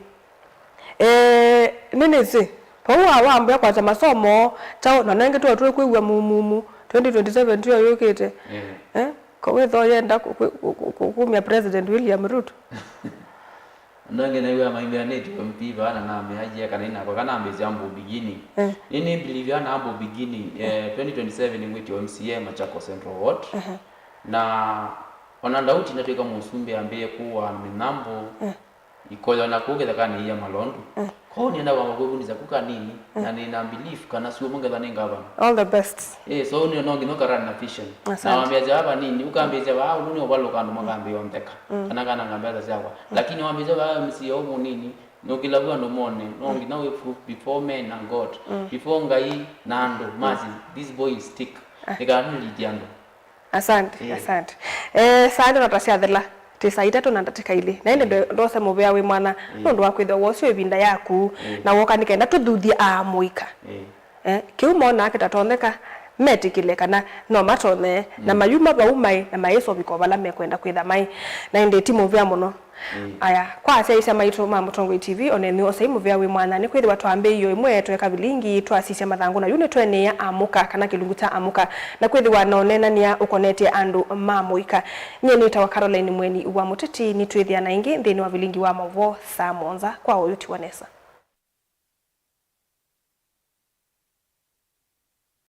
Eh, nĩnĩsĩ, vau wa wambĩa kwasya masomo, kyaũ, na nengĩ tuo twĩkwĩw'a mumumu, twenty twenty-seven tuo yũkĩte. Mm. Eh, ko wĩtho yenda ku-, ku-, ku-, ku-, kumya President William Ruto. Andũ angĩ naiw'a maimeanĩtye M P vaa na nameajie kana inakwa kana ambĩsya humble beginning. Eh. Nĩ, nĩ believe ana humble beginning, eh, twenty twenty-seven nĩngwĩtĩwa M C A Machakos Central Ward. Mhm. Na ona ndauti natwĩka mũsumbĩ ambĩe kũwa mĩnambo, eh, ikoyona kũu kĩthekanĩ iya malondu. Eh. Kwoou nĩenda kwamba kwĩvundĩsya ku kanini, eh, na nĩna belief kana syũmũ ngetha nĩ ngavana. All the best. Eh, so nĩ no nginya ũkarani na vision. Asante. Na wambĩasya vaa vanini, ũkambĩĩsya vaa ũndũ nĩ ũvalũka andũ makambĩĩa ũntheka. Mm. Kana kana ngambĩasya syakwa. Mm. Lakini wambĩĩsya vaa M C A o mũnini, nũkĩla vu andũ mone, no nginya wĩ proof before men and God. Mm. Before Ngai na andũ, masi, this boy is thick. Ah. Nĩkanĩlĩtye andũ. Asante, eh, asante. Eh, saa nĩ nota syathela, tĩ saa itatũ na ndatĩka ilĩ. Na ĩndĩ, eh, ndo-, ndose mũvea wĩ mwana, eh, nũndũ wa kwĩthĩwa wosio ĩvinda yaku, eh, na woka nĩ kenda tũthuthye amũika. Eh. Eh, kĩu monaa kĩtatonyeka, metĩkĩle kana no matonye, na, mm, mayuma vau maĩ, na mayĩsovika o vala mekwenda kwĩtha maĩ. Na ĩndĩ ti mũvea mũno. Mm. Aya, kwa asyaĩĩsya maitũ ma Mũtongoi T V, o nenyu osai mũvea wĩ mwanya, nĩkwĩthĩwa twambĩĩie ĩmwe tweka vilingi, twasisya mathangũ, na yu nĩtwenĩĩa Amũka, kana kĩlungu kya Amũka, na kwĩthĩwa no nenanĩa ũkonetye andũ ma mũika. Nyie nĩtawa Caroline Mweni wa Mũteti, nĩtwĩthĩana ĩngĩ nthĩnĩ wa vilingi wa maũvoo saa mũonza kwa oyu tiwa nesa.